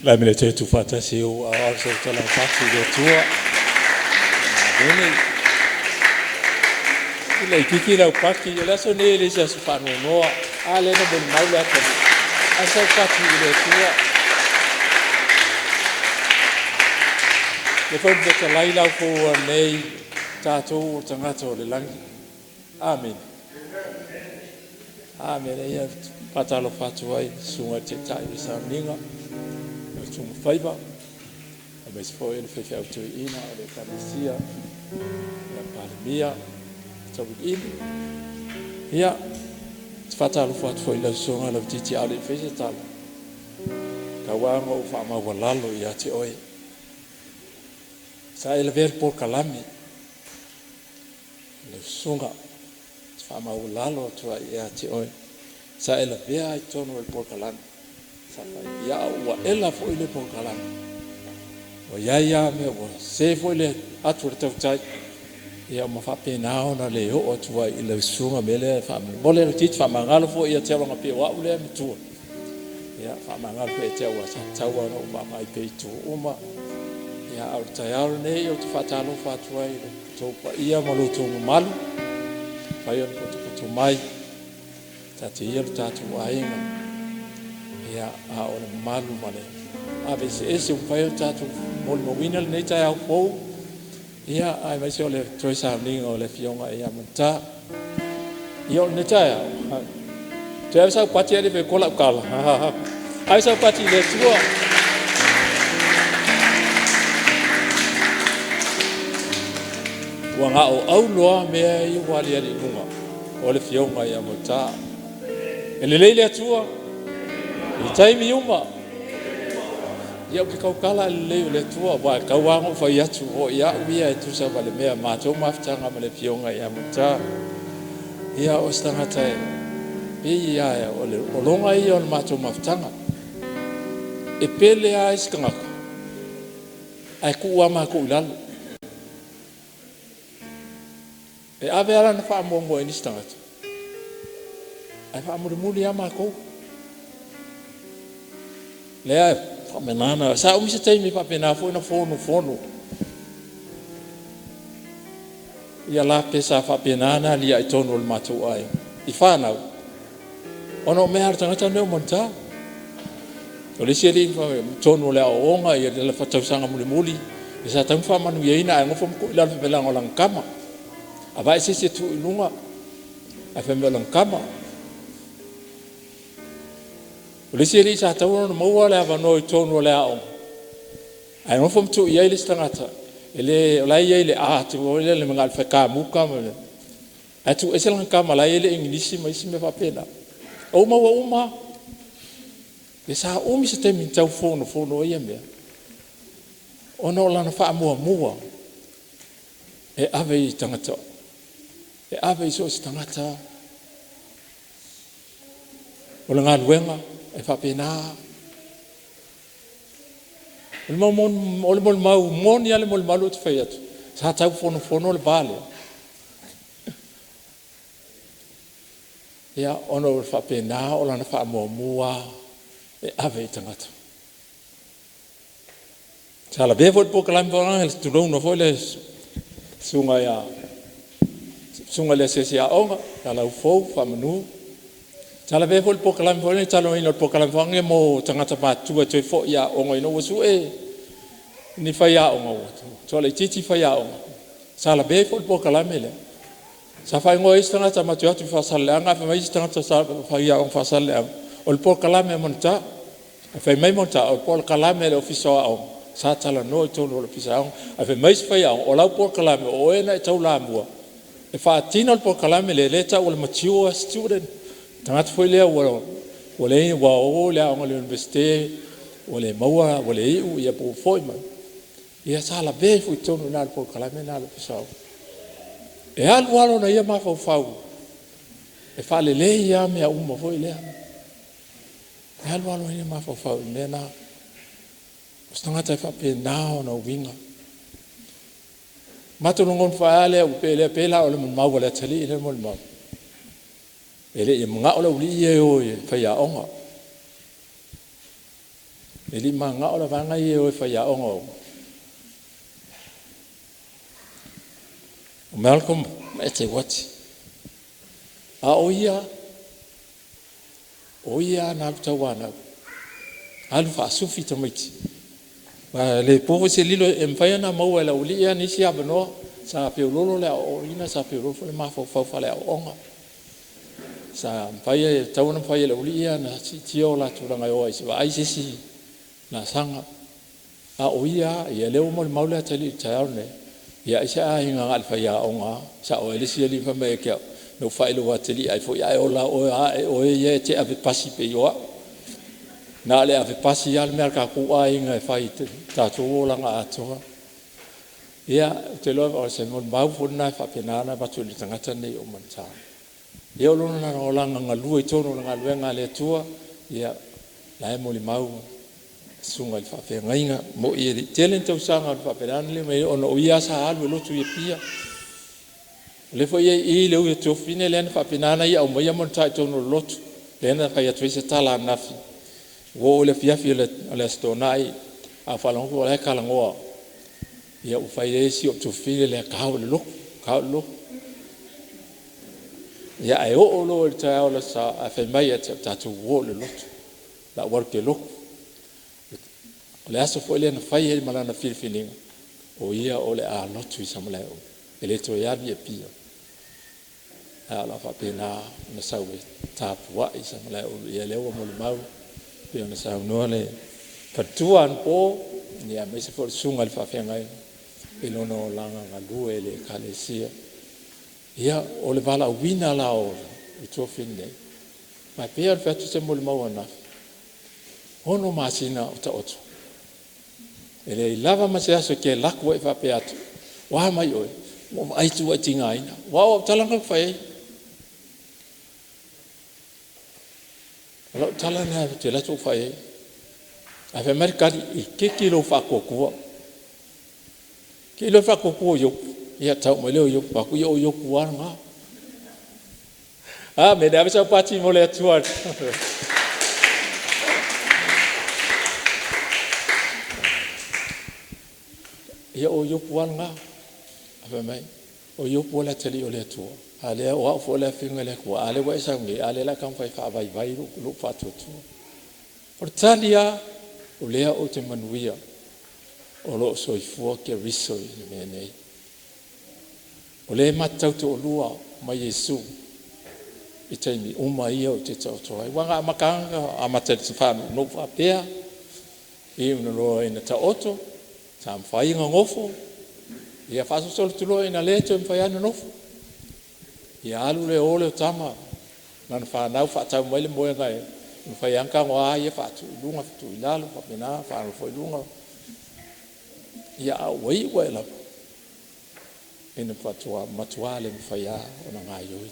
Le a mea le tu faatasi o au sa tala fatu le Atua. Amene. I le kiki lau pati, o le aso nei e le se aso faanoanoa. A lea na molimau le atalii. Ae sau pati i le Atua. Le Fofoga Fetalai lau fua nei tatou o tagata o le lagi. Amene. Amene. Ia faatalofa atu ai i le susuga i le Taitai o le Sauniga, le Tumafaiva, aemaise foi o le faifeau toeaina o le Ekalesia, ia Palemia, Tauiliili. Ia, te faatalofa atu foi i lau susuga Lauitiiti a o le i faia se tala, tau lava ona ou faamaualalo ia te oe. Sa e lavea i le polokalame, lau susuga, te faamaualalo atu ai ia te oe. Sa e lavea ai i totonu o le polokalame. Sa fai, ia ua ela foi le polokalame. Ua i ai lava mea ua sese foi le atu a le tautai, ia ma faapena ona le oo atu ai i lau susuga mea lea e faamolemole Lauitiiti, faamagalo foi ia te au leaga e pei o au lea e matua. Ia faamagalo foi ia te au aua sa tatau lava ona ou vaavaai pea i itu uma. Ia, a o le taeao lenei ou te faatalofa atu ai i lo outou paia ma lo outou mamalu, mafai ona potopoto mai, taatia ia lo tatou aiga, ia, a o le mamalu ma le ave eseese ua mafai ona tatou molimauina lenei taeao fou, ia, aemaise o le toe sauniga o le Afioga ia Manutā. Ia, o lenei taeao, toe ave sau pati ae le i faia atu lau tala. Ave sau pati i le Atua. Ua na o auloa mea ia ua aliali i luga o le Afioga ia Manutā. E lelei le Atua i taimi uma. Ia ou te tautala i le lelei o le Atua, aua e tau lava ona ou fai atu foi au ia e tusa ma le mea matou mafutaga ma le Afioga ia Manutā. Ia o se tagata e pei lava o le ologa ia o le matou mafutaga. E pele lava isi tagata, ae tuu lava matou i lalo. E ave lava lana faamuamua i nisi tagata, ae faamulimuli lava matou. Lea e faapena ona... Sa umi se taimi faapena foi ona fonofono. Ia la pe sa faapena ona aliae i totonu o le matou aiga i fanau, ona o mea lava a le tagata lenei o Manutā. O le isi alii i totonu o le aoaoga i le tausaga mulimuli, sa tatau ona faamanuiaina ae nofo ma tuu i lalo fai mai leaga o lana tama. Avae se isi e tuu i luga ae fai mai o lana tama. O le isi alii sa tatau ona maua le avanoa i totonu o le aoga, ae nofo ma tuu i ai le isi tagata e le o la e i ai i le art foi lele na o le faikamuta ma le, ae tuu ese lana tama o la e i ai le Igilisi ma isi mea faapena. Ou maua uma lava. E sa umi se taimi na tau fonofono ai ia mea, ona o lana faamuamua e ave i tagata, e ave i so o se tagata. O le galuega e faapena. O le molimau moni lava le molimau lea ou te fai atu, sa tau fonofono le va lea, ia, ona o le faapena o lana faamuamua e ave i tagata. Sa lavea foi le polokalame foi lea, tulouna foi le susuga i le asiasi aoga ia Laufou Faamanu. Sa lavea foi le polokalame foi lea, le talanoaina o le polokalame foi lea mo tagata matutua e toe foi i aoga ina ua sue ni faiaoga ua toalaitiiti faiaoga. Sa lavea ai foi le polokalame lea. Sa faaigoa e isi tagata matou te o atu i Faasaleleaga ae fai mai isi tagata faiaoga Faasaleleaga, o le polokalame a Manutā. Ae fai mai Manutā, o le polokalame a le Ofisa o Aoga. Sa talanoa i totonu o le Ofisa o Aoga. Ae fai mai isi faiaoga, o lau polokalame o oe na e taulamua e faatino le polokalame lea, lea e tau o le mature student, tagata foi lea ua o i le aoga i le Iunivesite ua le maua, ua le iu po ua foi mai. Ia sa lavea ai foi i totonu i ina i le polokalame lena a le Ofisa o Aoga. E alu lava lona ia mafaufau e faalelei lava mea uma foi lea. E alu lava lona ia mafaufau i mea na. O se tagata e faapena ona uiga. Matou lagona foi lava lea, e pei la o le molimau a le atalii lea e molimau, e le i manao le aualii ia e o e faiaoga. E le i mananao la vaega ia e o e faiaoga o Malcolm ma Eteuati. A o ia, o ia na alu tauanau, alu faasufi tamaiti. E le po foi se lilo, e mafai ona maua e le aualii ia nisi avanoa, sa feoloolo le aoaoina, sa feoloolo foi le mafaufau faale-aoaoga. Sa mafai, e tatau ona mafai e le aualii ia ona siitia o latou tulaga e o e vaai se isi laasaga. A o ia lava, ia lea ua molimau le atalii i le taeao lenei, ia ai se aiga na o le faiaoga lava. E sao ai le isi alii fai mai ia te au, na ou faailoa atalii ai foi ae ola oe oe ia e te avepasi pei o au. Na o le avepasi lava le mea a le tatou aiga e fai i le tatou olaga atoa. Ia, ou te iloa o se molimau foi lena e faapena ona avatu i le tagata lenei o Manata. Ia o lona olaga galue i totonu o le galuega a le Atua, ia, la e molimau le susuga i le faafeagaiga. E moni e le i tele ni tausaga na faapena ona liliu mai ai, ona o ia lava sa alu e lotu i Apia. O lea foi e i i le ui o Tuafafine lea na faapena ona ia aumaia Manata i totonu o le lotu, lea na fai atu ai se tala ananafi. Ua oo i le afiafi o le Aso Toonai ae ou faalogo atu o la e talanoa, ia ua fai ai si ou tuafafine lea, ta o i le lotu, ta o i le lotu. Ia ae oo loa i le taeao o le Aso Sa ae fai mai ia te au, tatou o i le lotu, o le a ou alu ou te lotu. O le aso foi lea na fai ai ma lana filifiliga, o ia o le a lotu i Samalaeulu, e le toe alu i Apia, ae o le a faapena ona sau e tapuai i Samalaeulu. Ia lea ua molimau pei ona saunoa le faletua anapo, aemaise foi o le susuga i le faafeagaiga i lona olaga galue i le Ekalesia. Ia, o le valaauina la o le tuafafine nei, aua e pei lava ona fai atu se molimau ananafi, 6 masina o taoto, e leai lava ma se aso e te alu atu ai faapea atu, o a mai oe? Ua ou vaai atu ua e tigaina. Aua o au tala na ou te fai i ai. O lau tala lena ou te alu atu ou fai i ai. Ae fai mai le tali, itiiti lou faatuatua. E te iloa le faatuatua o Iopu? Ia tau mai lea o Iopu. Ou fai atu, ia o Iopu lava lena. Amene. Ave sau pati mo le Atua. Ia o Iopu lava lena. Fai mai, o Iopu o le atalii o le Atua, a o lea o au foi o le Afioga i le Atua, a o lea ua e sau nei, a o lea o le a taumafai e faavaivai lou faatuatua. O le tali lava, o lea ou te manuia, o lo o soifua Keriso i le mea nei. O lea ma te tautoalua ma Iesu i taimi uma ia ou te taoto ai. Aua na amata lava ona amata i le faanounou faapea, iu loa ina taoto, sa mafai ona nofo, ia faasolosolo atu loa ina le toe mafai lava ona nofo. Ia alu lea o lea o tama ma lana fanau faatau mai le moega e mafai lava ona tago a ia faatu i luga tuu i lalo faapena, faanofo i luga. Ia a ua iu ae lava ina matua le mafai lava ona gaoioi.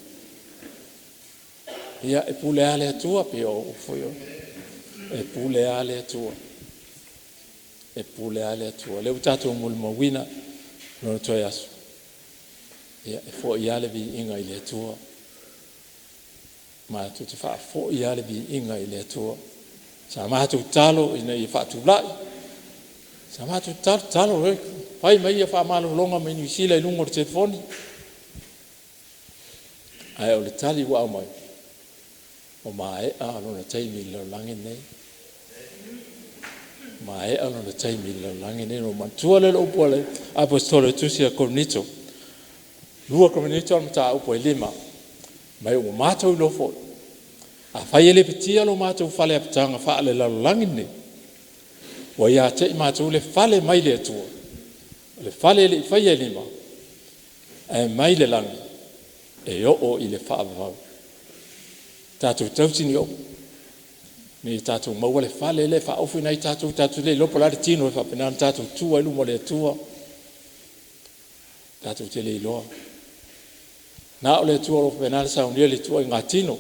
Ia e pule lava le Atua pei o upu foi o… e pule lava le Atua, e pule lava le Atua. O lea ua tatou molimauina lona toe aso, ia e foi lava le viiga i le Atua. Matou te faafoi lava le viiga i le Atua. Sa matou tatalo ina ia faatulai, sa matou tatalo, tatalo e fai mai faamalologa mai Niu Sila i luga o le telefoni, ae o le tali ua aumai, ua maea lona taimi i le lalolagi lenei. Ua maea lona taimi i le lalolagi lenei. Ona ou manatua lea o le upu a le Aposetolo i le tusi a Korinito, 2 Korinito mataupu e 5, mai ua matou iloa foi, afai e lepetia lo matou fale apitaga faale-lalolagi lenei, ua ia te i matou le fale mai le Atua, o le fale e le i faia e lima, ae mai le lagi, e oo i le faavavau. Tatou tausi ni upu ina ia tatou maua le fale lea e faaofoina ai tatou, tatou te le iloa po o le a le tino e faapena ona tatou tu ai i luma o le Atua. Tatou te le iloa. Na o le Atua o lo o faapena ona saunia le ituaiga tino.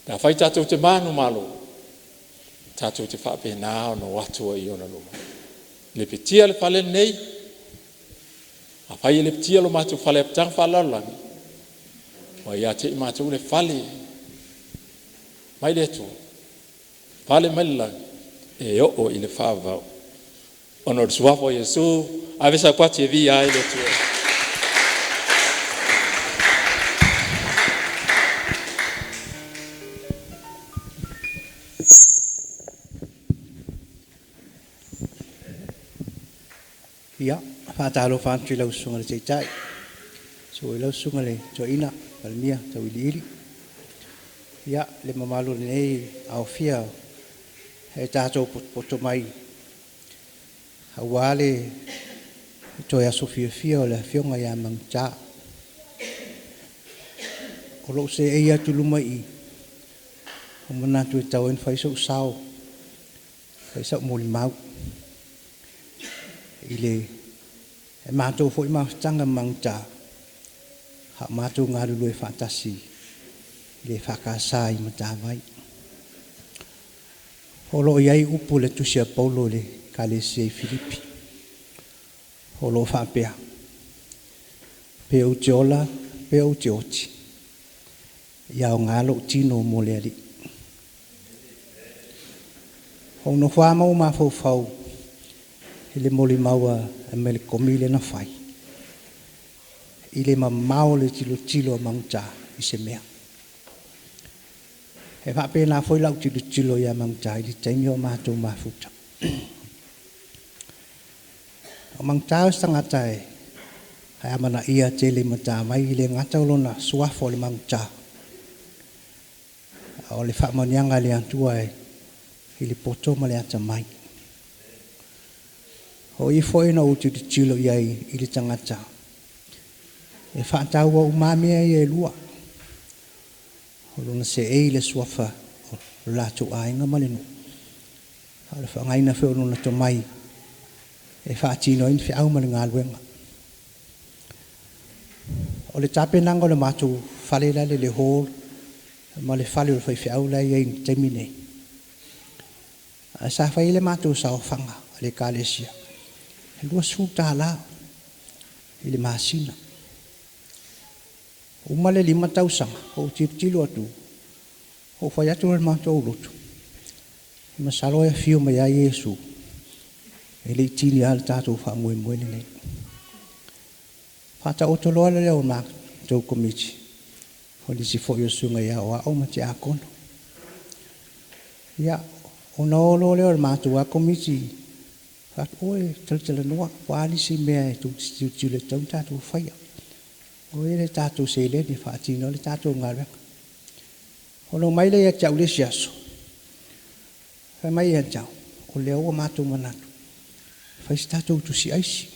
Pe afai tatou te manumalo, tatou te faapena ona o atu ai i ona luma. Lepetia le fale lenei, afai e lepetia lo matou fale apitaga faalelalolagi, ua ia te i matou le fale mai le Atua, fale mai le lagi. E oo i le faavavau ona o le suafa o Iesu. Ave sau pati e viia ai le Atua. Ia, faatalofa atu i lau Susuga i le Taitai, susu foi lau Susuga i le Toeaina Palemia Tauiliili, ia le mamalu o lenei aofia ua tatou potopoto mai aua le toe aso fiafia o le Afioga ia Manuta. O lou seei atu i luma i i, ua ou manatu e tatau ona fai sou sao, fai sau molimau i le matou foi mafutaga ma Manuta a o matou galulue faatasi i le EFKS i Matavai. O lo o i ai upu i le tusi a Paulo i le Ekalesia i Filipi o lo o faapea; “Pe ou te ola pe ou te oti, ia aoga lou tino mo le Alii.” Ou nofo lava ma ou mafaufau i le molimau a Melikomi lea na fai i le mamao o le tilotilo a Manuta i se mea. E faapena foi lau tilotilo ia Manuta i le taimi a o matou mafuta. O Manuta o se tagata e amanaia tele i Matavai, e le gata o lona suafa o le Manuta, a o le faamanuiaga a le Atua i le poto ma le atamai. O i foi na ou tilotilo i ai i le tagata e faataua uma lava mea ia e lua, o lona seei i le suafa o le latou aiga ma le nuu, a o le faaaogaina foi o lona tomai e faatino ai ni feau ma le galuega. O le tapenaga o le matou fale lale i le hall ma le fale o le faifeau la e i ai i le taimi nei, sa fai ai le matou saofaga a le Ekalesia, e $20 i le masina. Uma le 5 tausaga ou tilotilo atu, ou fai atu loa i le matou aulotu, masalo e afio mai lava Iesu e le i tini lava le tatou faamoemoe lenei. Faataoto loa lea o le matou Komiti, o nisi foi o susuga i aoao ma tiakono. Ia, ona o loa lea o le matou lava Komiti fai atu, oi talatalanoa po o a nisi mea e tou te tilotilo e tatau ona tatou faia, ua i ai le tatou seleni e faatino ai le tatou galuega. Ona omai lea ia te au i le isi aso, fai mai ia te au, o lea ua matou manatu e fai se tatou tusi aisi.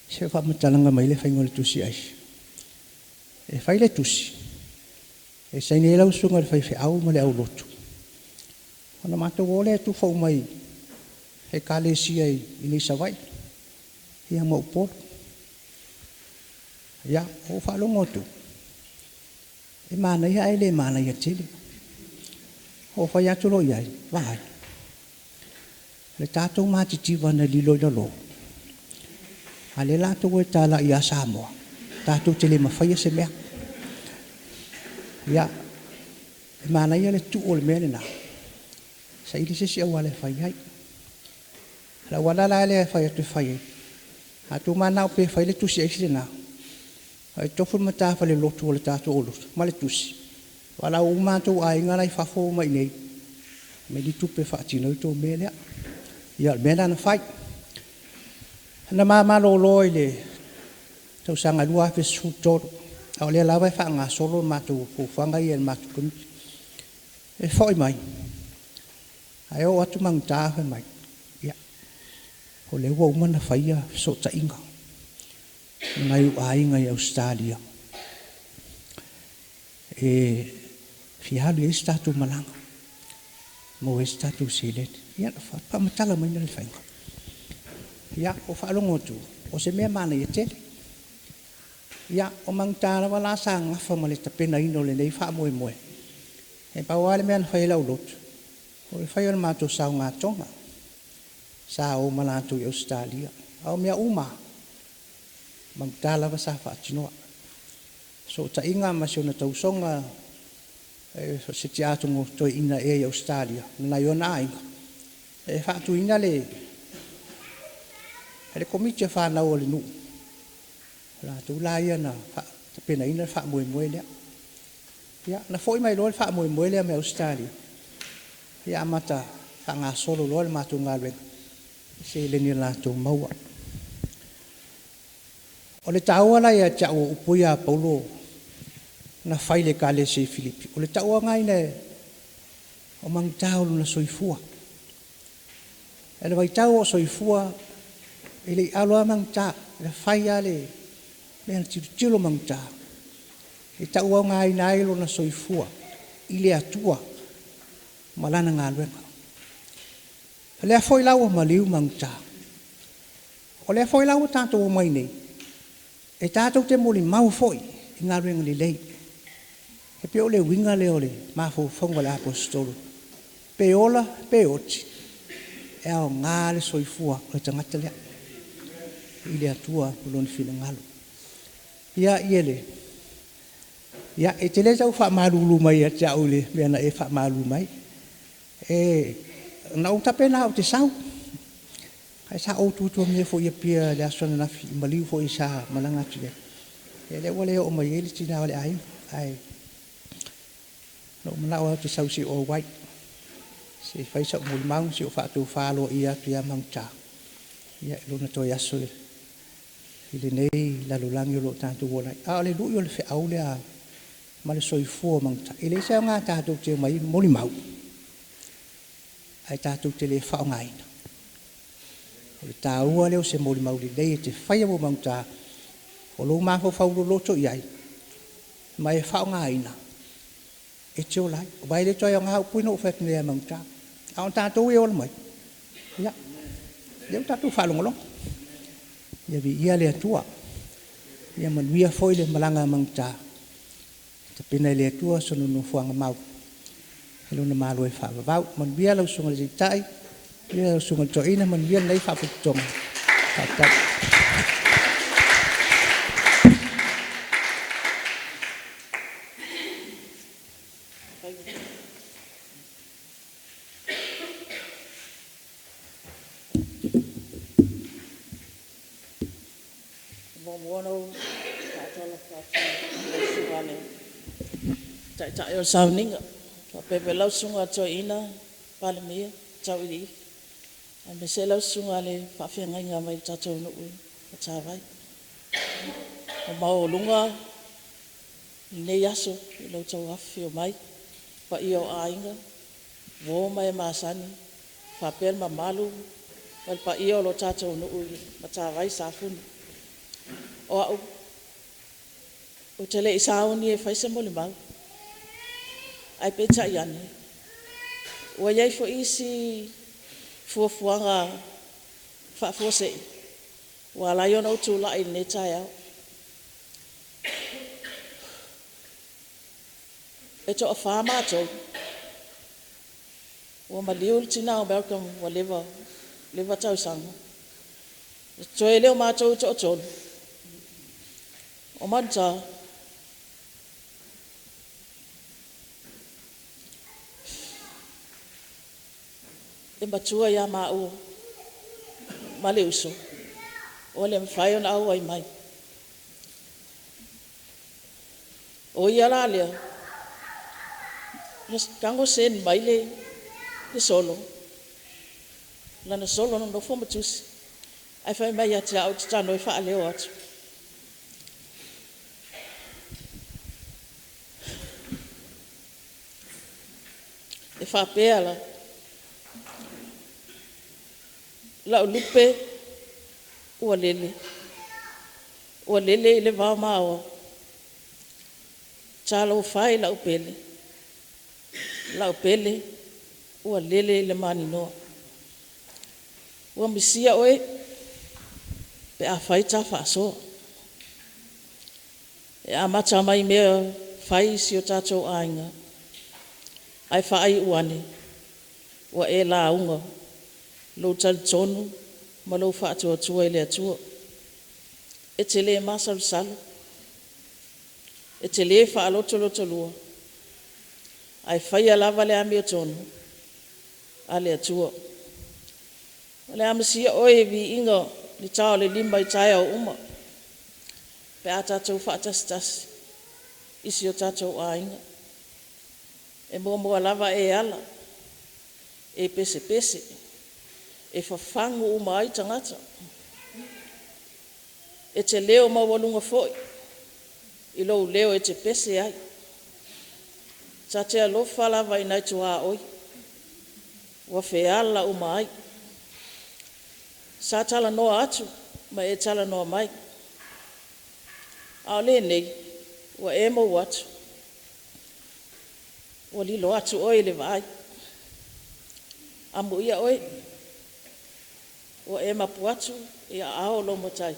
Se i faamatalaga mai le faiga o le tusi aisi. E fai le tusi e saini ai lau susuga i le faifeau ma le aulotu, ona matou o lea e tufa uma i Ekalesia i Savaii ia ma Upolu. Ia, ou faalogo atu, e manaia ae le manaia tele. Ou fai atu loa i ai, vaai, o le tatou matitiva na lilo i lalo, a o lea o le a outou e talai ia Samoa tatou te le mafaia se mea. Ia, e manaia le tuu o le mea lena, saili se isi auala e fai ai. O le auala la lea e fai atu e fai ai, a outou mananao pea e fai le tusi aisi lena, ae tofu le matafale-lotu a le tatou aulotu ma le tusi, valaau uma lava outou aiga la e i fafo ma i inei e aumai ni tupe e faatino ai le tou mea lea. Ia o le mea lena na fai. Na ma malolo i le tausaga e 2013, a o lea lava e faagasolo matou fuafuaga ia i le matou Komiti. E foi mai, ae oo atu Manuta ae fai mai, ia, o lea ua uma ona fai fesootaiga ma nai ou aiga i Ausetalia e fia alu i ai se tatou malaga e maua ai se tatou seleni. Ia na faamatala maiga le faiga. Ia, ou faalogo atu o se mea manaia tele. Ia, o Manuta lava la sa nafa ma le tapenaina o lenei faamoemoe. E pau lava le mea na fai e le aulotu, o le fai o le matou saogatoga, sa o ma latou i Ausetalia. A o mea uma lava, o Manuta lava sa faatinoa. Fesootaiga ma si ona tausoga, o se tiakono toeaina ea i Ausetalia ma nai ona aiga. E faatuina le Komiti a fanau a le nuu, o latou la ia na tapenaina le faamoemoe lea. Ia na foi mai loa le faamoemoe lea mai Ausetalia, ia amata faagasolo loa le matou galuega i seleni na latou maua. O le taua la ia te au o upu ia a Paulo na fai i le Ekalesia i Filipi, o le tauaogaina o magita o lona soifua. O le vaitau a o soifua e le i alo lava Maguta, na fai lava le mea na tilotilo Maguta e tauaogaina ai lona soifua i le Atua ma Lana galuega. O lea foi la ua maliu Maguta, o lea foi la ua tatou omai nei e tatou te molimau foi i galuega lelei. E pei o le uiga lea o le mafaufauga o le Aposetolo, pe ola pe oti, e aoga le soifua o le tagata lea i le Atua ma Lona finagalo. Ia, e te le tau faamalulu mai ia te au i le mea na e faamalulu mai ai. Na ou tapena lava ou te sau, ae sa ou tuatuagia foi i Apia i le aso ananafi i maliu foi sa malaga atu i ai, ia lea ua le oo mai ai le tina o le aiga. Ae na ou manao lava ou te sau se i ou auai se i fai sau molimau ma se i ou faatofa aloaia atu ia Maguta i lona toe aso i lenei lalolagi o lo o tatou ola ai. A o le lui o le feau lea ma le soifua o Maguta, e leai se aoga tatou te omai molimau ae tatou te le faaaogaina. O le taua lea o se molimau lelei e te faia mo Maguta, o lou mafaufau loloto i ai ma e faaaogaina e te ola ai. Aua e le toe aoga upu ia na ou fai atu nei ia Maguta, a o tatou ia e ola mai, ia, lea ua tatou faalogologo. Ia viia le Atua. Ia manuia foi le malaga a Maguta, tapena e le Atua sona nofoaga mau i lona Malo e faavavau. Manuia lau Susuga i le Taitai, manuia lau Susuga i le Toeaina, manuia lenei Faalapotopotoga. Faafetai. Muamua ona ou faatalofa atu i lau Susuga i le Taitai o le Sauniga, faapea foi lau Susuga i le Toeaina Palemia Tauiliili, aemaise lau Susuga i le Faafeagaiga mai le tatou nuu i Matavai. Ua maualuga lenei aso i lo outou afifio mai, le paia o aiga, uo ma e masani faapea le mamalu ma le paia o le tatou nuu i Matavai Safune. O au, ou te le i sauni e fai se molimau, ae peitai ane, ua i ai foi isi fuafuaga faafuasei ua ala ai ona ou tulai i lenei taeao. E toafa matou ua maliu le tina o Malcolm ua leva tausaga, ona totoe lea o matou e toatolu, o Maguta e matua ia maua ma le uso ua le mafai ona auai mai. O ia la lea, na tago send mai le solo, lana solo na nofo ma tusi ae fai mai ia te au ou te tago e faaleo atu. E faapea la; “Lau lupe ua lele, ua lele i le vaomaoa, talofa e i lau pele, lau pele ua lele i le maninoa. Ua misia oe pe a fai ta faasoa, e amata mai mea fai i si o tatou aiga ae faaiu ane ua e lauga lou talitonu ma lou faatuatua i le Atua. E te le masalosalo, e te le faalotolotolua, ae faia lava le amiotonu a le Atua. O le a amisia oe i viiga i le ta o le 5 i taeao uma pe a tatou faatasitasi i si o tatou aiga. E muamua lava e ala, e pesepese, e fafagu uma ai tagata. E te leo maualuga foi i lou leo e te pese ai. Ta te alofa lava i nai tuaoi ua feala uma ai. Sa talanoa atu ma e talanoa mai, a o lenei ua e mou atu, ua lilo atu oe i le vaai. Amuia oe ua e mapu atu i aao o lou Matai,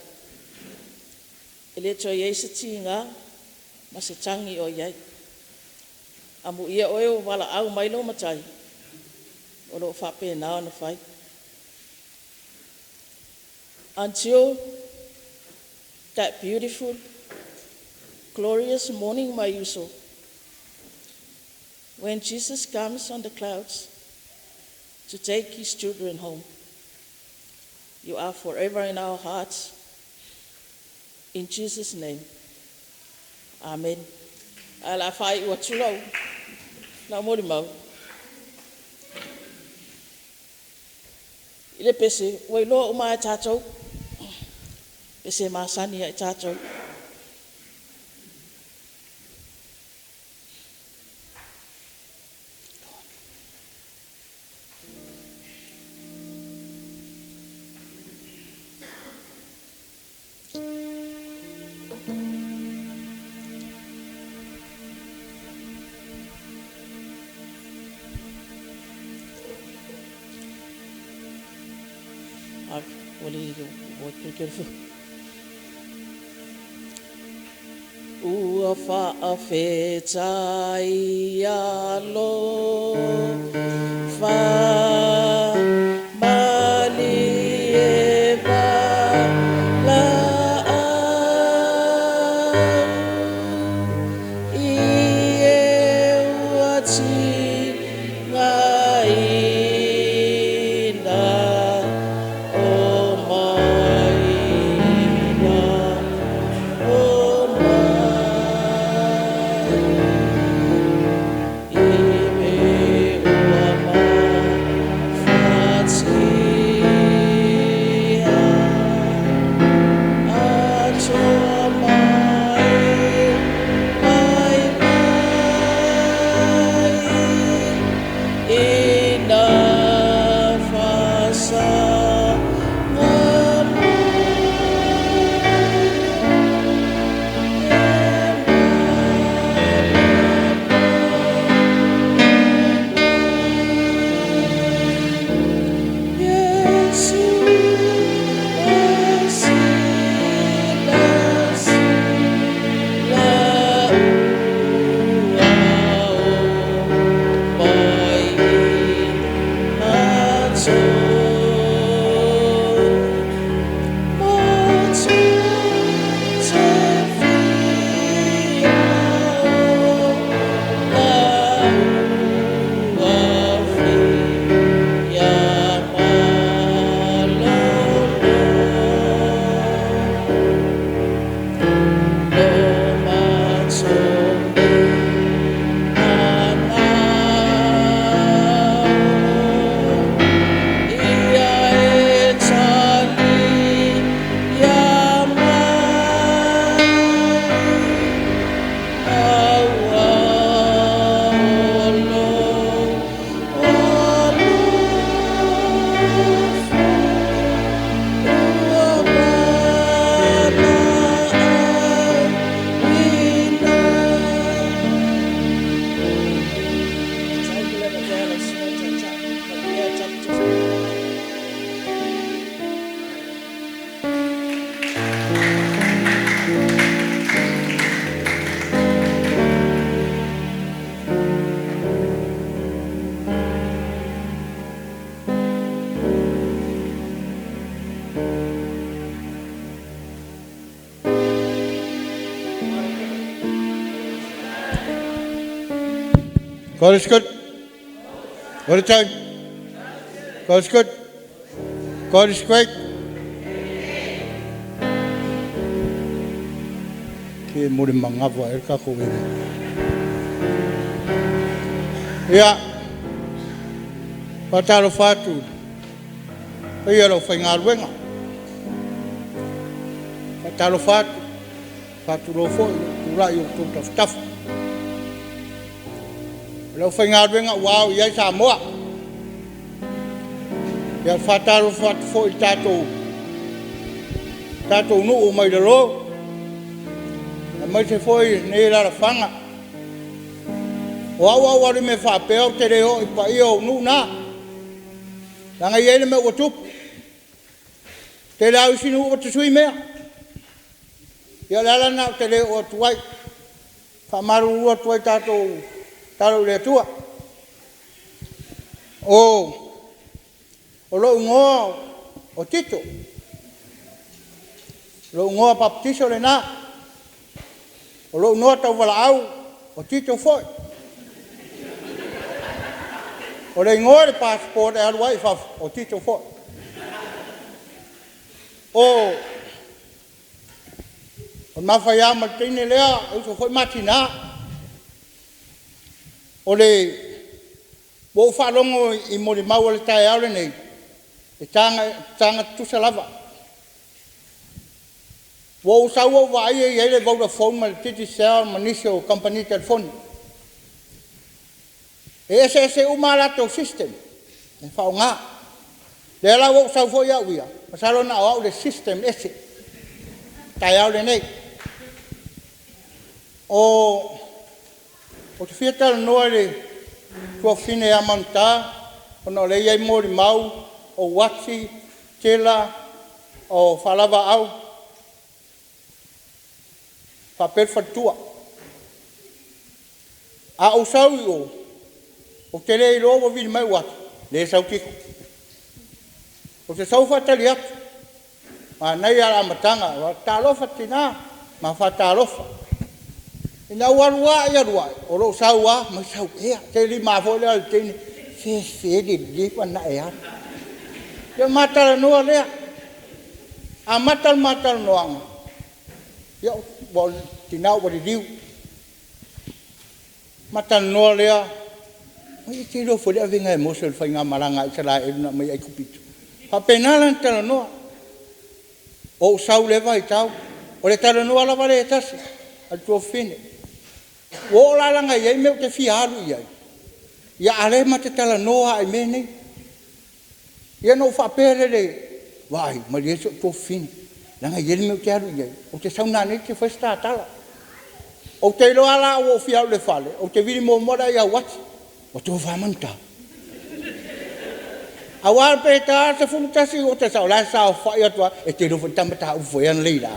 e le toe i ai se tiga ma se tagi o i ai. Amuia oe ua valaau mai lou Matai, o lo o faapena ona fai. Until that beautiful glorious morning my uso, when Jesus comes on the clouds to take His children home. You are forever in our hearts. In Jesus' name, Amen. Ae o le a faaiu atu lau molimau i le pese ua iloa uma lava e tatou, pese masani lava i tatou. Ua faafetai alofa malie valaau i e ua tigaina omaina omai i me ua mafatia atoa ma e vaivai ina faasaga mai e malama Iesu e silasila ua oo mai i matou, matou te fia ola ua fia malolo. Lo matou manao ia e talia mai, aua o lou alofa ua valaauina. God is good. All the time. God is good. God is great. Ke mo le manava e le tatou e. Ia, faatalofa atu paia o le aufaigaluega. Faatalofa atu, faatulou foi i lou tulai i outou tafatafa. O le aufaigaluega ua ao i ai Samoa. Ia, faatalofa atu foi i le tatou nuu mai lalo, aemaise foi lenei alaalafaga. O au a ou alu i mea faapea ou te le oo i paia o nuu na, leaga e i ai le mea ua tupu. O le tele lava o isi nuu ua tasui mea. Ia o le ala lena ou te le oo atu ai. E faamalulu atu ai tatou tatalo i le Atua. O lou igoa o Tito, o lou igoa papatiso lena. O lou igoa tauvalaau o Tito foi. O le igoa i le passport e alu ai i fafo, o Tito foi. O le ma fai lava ma le teine lea, e uso foi ma tina. Ua ou faalogo i molimau o le taeao lenei, e taga tutusa lava. Ua ou sau ou vaai e i ai le Vodafone ma le Digicel ma nisi o kamupani telefoni. E eseese uma a latou system e faaaoga. Lea la ua ou sau foi au ia, masalo na o au le system ese i le taeao lenei. Ou te fia talanoa i le tuafafine ia Manuta ona o lea e i ai molimau, o uati, tela, o faalavaau faapea le faletua. A ou sau i o, ou te le iloa ua vili mai uati, lea e sau Tito. Ou te sau faatali atu, manaia lava le amataga, talofa tina, ma faatalofa. Ina ua alu ae alu ae, o lou sau lava, fai mai, sau ea? Se le ma foi lea o le teine, se se le leva ona e alu. Ia ona ma talanoa lea. Amata le ma talanoaga, ia o le tina ua liliu. Ma talanoa lea, e te iloa foi le avega e Mose o le faigamalaga a Isaraelu na aumai ai Aikupito. E faapena la ona talanoa. Ou sau i lea vaitau, o le talanoa lava lea e tasi a le tuafafine. Ua oo la e i ai mea ou te fia alu i ai, a o lea ma te talanoa lava i mea nei. Ia ona ou faapea lea, vaai, malie si ou tuafafine, leaga e i ai le mea ou te alu i ai, ou te sau nanei e te fai se ta tala. Ou te iloa lava la ua ou fia alu i le fale, ou te vili muamua lea ia Uati, ua tofa Manutā? Aua pe ta atu le 11 ou te sau, o la e saofai atu lava, e te iloa foi le ta mataupu foi analeila,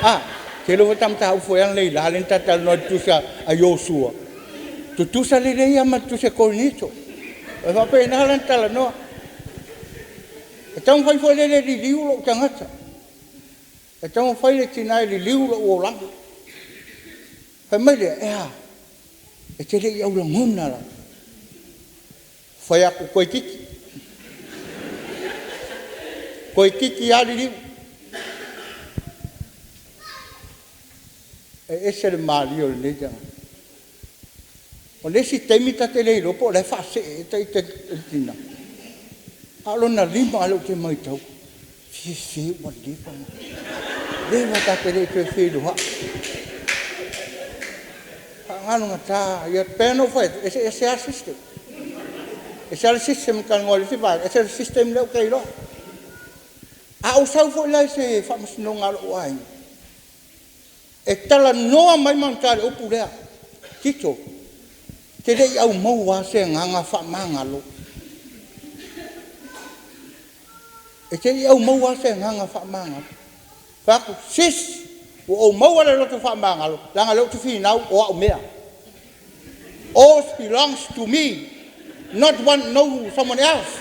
a, e te iloa foi le ta mataupu analeila lea na ta talanoa ai i le tusi a Iosua, tutusa lelei lava ma le tusi a Korinito. E faapena la ona talanoa. E taumafai foi lele e liliu lou tagata, e taumafai le tina e liliu lou olaga. Fai mai lea, e a? E te le i aulagona lava. Fai atu, toeitiiti, toeitiiti lava liliu. E ese le malie o lenei tagata. O le isi taimi ta te le iloa po o la e faasee ea ita i le tina, a o lona lima lea ou te matau, se se ua leva ona ta te le toe feiloai. Faagalogata, ia pei ona ou fai atu, e eseese lava system. E ese lava le system e talanoa i le isi vaega, ese le system lea ou te iloa. A ou sau foi la i se faamasinoga a lou aiga, e talanoa mai Manuta i le upu lea, Tito, e te le i aumaua lava se agaga faamagalo. E te le i aumaua lava se agaga faamagalo. Ou fai atu, sis, ua ou maua le loto faamagalo leaga o lea ou te finau o au mea. All belongs to me, not one, no someone else.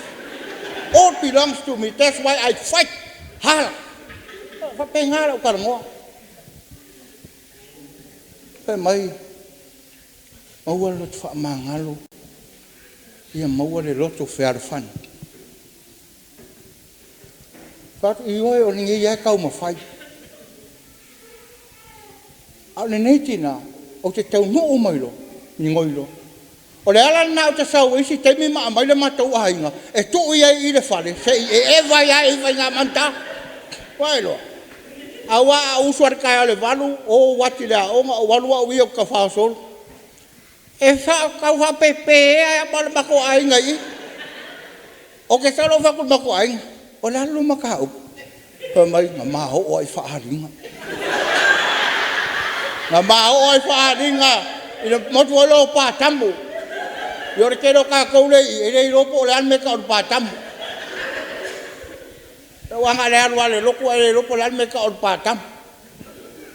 All belongs to me, that's why I fight hard. E faapena lau talanoa. Fai mai, maua le loto faamagalo, ia maua le loto fealofani. Fai atu, ioe, o lenei lava e taumafai. A o lenei tina, ou te taunuu mai loa migoi loa. O le ala lena ou te sau ai isi taimi ma aumai le matou aiga e tuu i ai i i le fale se i eva ai lava i faigamagata. Ua e iloa? Aua a ou usu atu i le taeao i le 8:00 o ou atu i le aoga, ou alu au ia ou te tafaosolo. E tau faapepe ai lava ma le matou aiga i i. Ou te sau loa ou fai atu i le matou aiga, o le a le lua mataupu? Fai mai, na ma oo lava i faaaliga. Na ma oo lava i faaaliga i le motu foi lea o Patamu. Ia o le tele o tatou lea e i i e le iloa po o le a le mea e tau o le patamu. Aua na o le alu lava i le lotu ae le iloa po o le a le mea e tau o le patamu.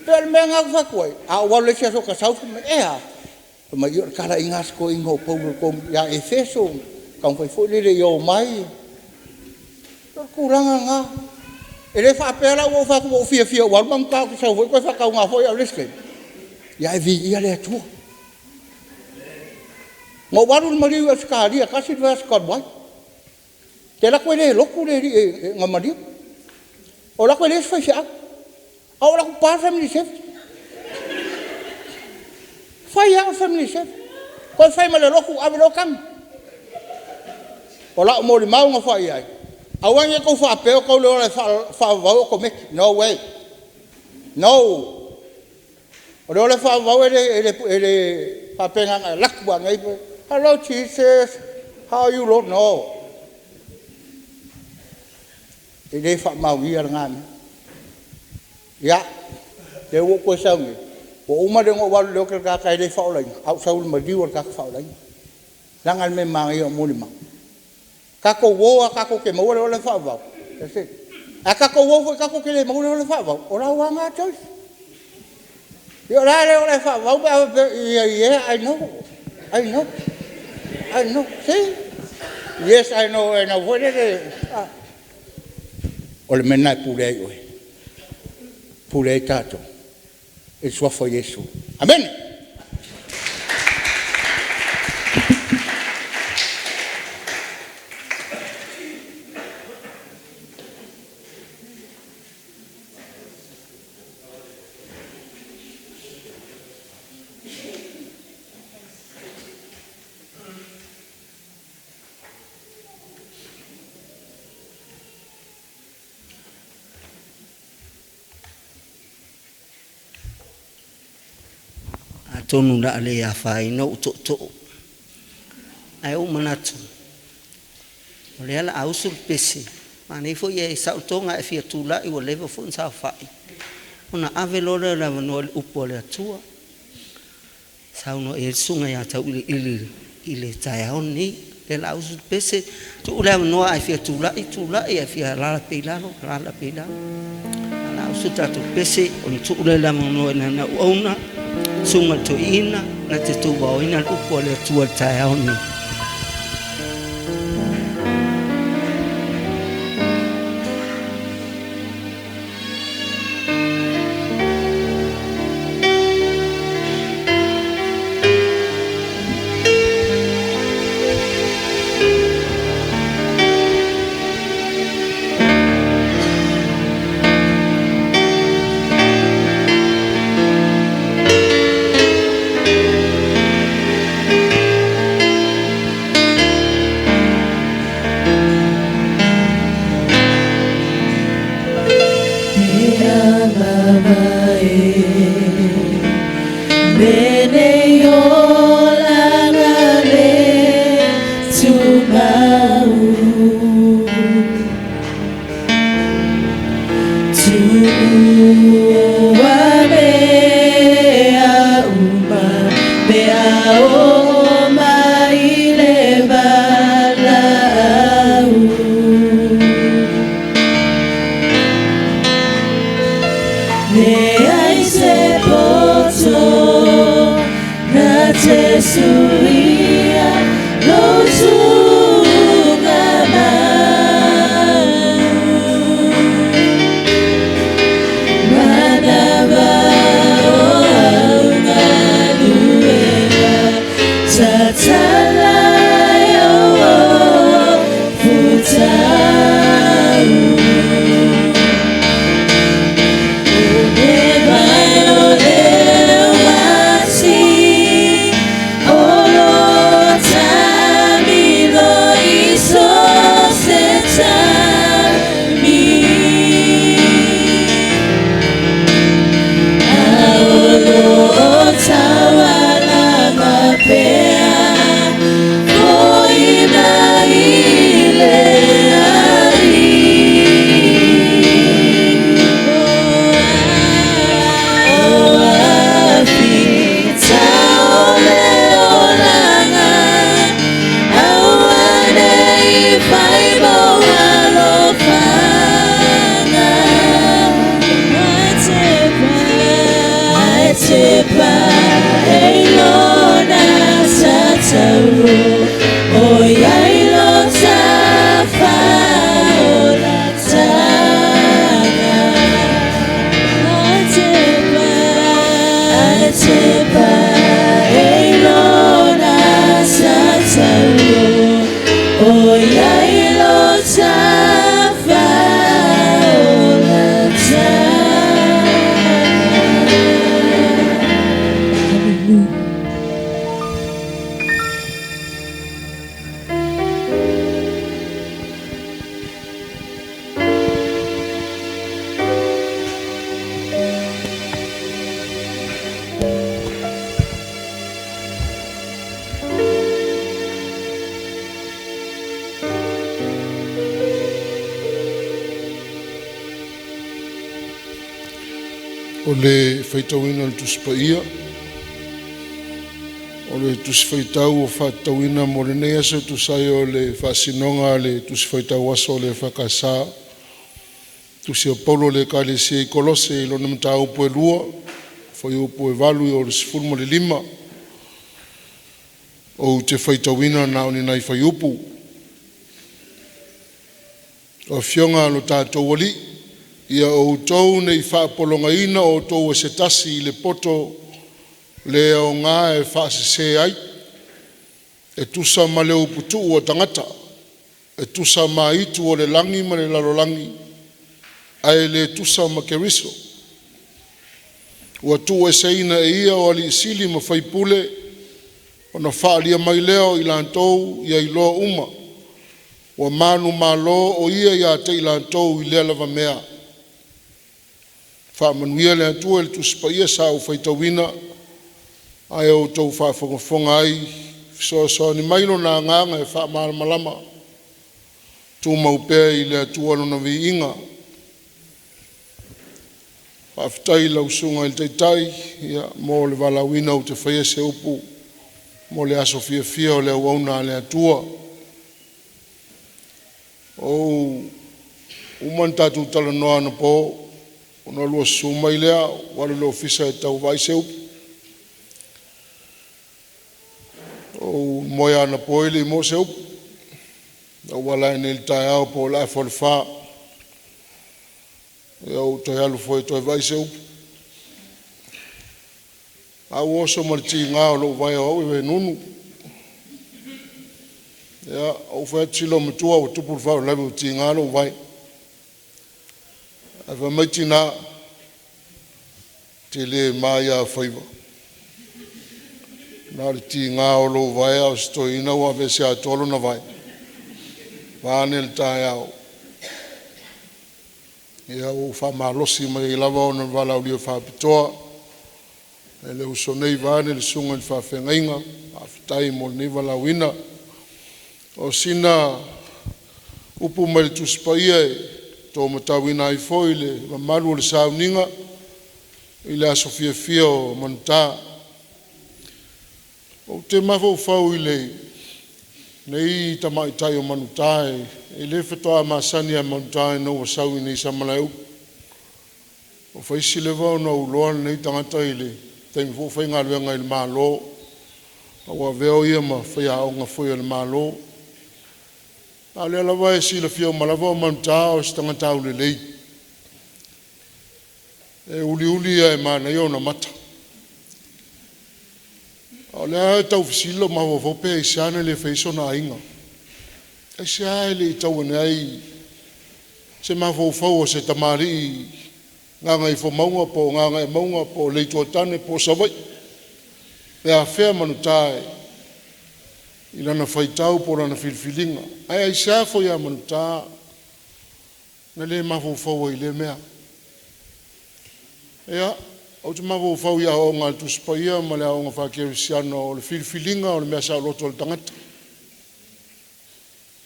E pei o le mea lena ou te fai atu ai, a ou alu i le isi aso ou ta sau fai mai, e a? Fai mai, ia o le talaiga a si toeaina o Paulo ia Efeso, taumafai foi lele ia omai. O le tulaga lena. E le faapea la ua ou fai atu ua ou fiafia ua alu ma ou te sau foi toe faatauga foi au i le isi taimi. Ae viia le Atua. Na ou alu i le maliu i Ausetalia e tasi le vaiaso talu ai. Ou te alu atu e le lotu le alii na maliu. Ou alu atu e leai se faifeau, ae ou alu atu pa le family service. Fai e au le family service, toe fai ma le lotu, ave loa tagi. O lau molimau na fai i ai, aua ne i tou faapea ua tau le ola faavavau e okometi. No way, no. O le ola faavavau e le faapea na ona e alu atu lava nei, hello Jesus, how are you Lord? No. E le faamaonia lena mea. Ia, lea ua ou toe sau nei, ua uma ona ou alu i le ote o le tagata e le faaolaina, ae ou sau i le maliu o le tagata faaolaina. Leaga le mea manaia o molimau. Tatou o lava tatou te maua le ola faavavau. Ae tatou o foi tatou te le maua le ola faavavau, o lau lava lena choice. Ia o le a le ola faavavau pe a faapea, yeah, I know, I know, I know. See? Yes, I know foi lele, a. O le mea lena e pule ai oe, pule ai tatou i le Suafa o Iesu. Amene. Atonu o le a le afaina ou tootoo, ae ua ou manatu o lea o le a usu le pese, manaia foi ae saolotoga a e fia tulai ua leva foi ona saofai, ona ave loa lea o le avanoa i le upu a le Atua e saunoa i ai le Susuga ia Tauiliili i le taeao lenei. O lea o le a usu le pese, tuu le avanoa a e fia tulai, tulai, a e fia alaala pea i lalo, alaala pea i lalo. Ae o le a usu le tatou pese ona tuu lea o le avanoa i lana auauna, le Susuga i le Toeaina na te tuvaoina le upu a le Atua i le taeao lenei. O le faitauina o le Tusi Paia, o le Tusi Faitau ua faatatauina mo lenei aso e tusa ai o le faasinoga a le Tusi Faitau Aso a le EFKS, Tusi a Paulo i le Ekalesia i Kolose i lona mataupu e 2, fuaiupu e 8 - 15. Ou te faitauina na o ni nai fuaiupu. O Afioga a lo tatou Alii, ia outou nei faapologaina outou e se tasi i le poto le aoga e faasese ai, e tusa ma le uputuu a tagata, e tusa ma aitu o le lagi ma le lalolagi, ae le tusa ma Keriso. Ua tuueseina e Ia o alii sili ma faipule, ona faaalia mai lea o i latou ia iloa uma ua manumalo o Ia ia te i latou i lea lava mea. Faamanuia le Atua i le Tusi Paia sa ou faitauina ae outou faafogafoga ai, fesoasoani mai Lona Agaga e faamalamalama, tumau pea i le Atua lona viiga. Faafetai i lau Susuga i le Taitai mo le valaauina ou te faia se upu mo le aso fiafia o le auauna a le Atua. Ua uma ona tatou talanoa anapo ona oulua susu mai lea ou alu i le ofisa e tau vaai se upu. Ou moe anapo e le i maua se upu. Na ou ala ae nei i le taeao po o le afa o le 4, ia ua ou toe alu foi e toe vaai se upu. Ae ua oso ma le tiga o lou vae o au e nunu. Ia, ou fai atu, si olomatua ua tupu le faalavelave ua tiga lou vae. Ae fai mai tina, e te le ma ia faiva, na o le tiga o lou vae a o si toeaina ua aveese atoa lona vae vaeane le taeao. Ia ua ou faamalosi mai ai lava ona o le valaaulia faapitoa e le uso nei vaeane le susuga i le faafeagaiga. Faafetai mo lenei valaauina. O sina upu mai le Tusi Paia e tolomatauina ai foi le mamalu o le sauniga i le aso fiafia o Manuta. Ou te mafaufau i lenei tamaitai o Manuta, e le faatoa masani lava ia Manuta ina ua sau i inei i Samalaeulu. Ua fai si leva ona ou iloa lenei tagata i le taimi foi o ou faigaluega ai i le Malo, a ua avea o ia ma faiaoga foi a le Malo. A o lea lava e silafia uma lava o Manuta o se tagata aulelei, e uliuli ae manaia ona mata. A o lea e tau fesili lou mafaufau pe aisea na le fai ai sona aiga. Aisea e le i tau ane ai se mafaufau o se tamalii Gagaifomauga po o Gagaemauga po o le Itu o Tane po o Savaii e afea Manuta i lana faitau po o lana filifiliga. Ae aisea foi ia Manuta na le mafaufau ai i lea mea? Ia, ou te mafaufau i aoaoga a le Tusi Paia ma le aoga faa-Kerisiano, o le filifiliga o le mea saoloto a le tagata.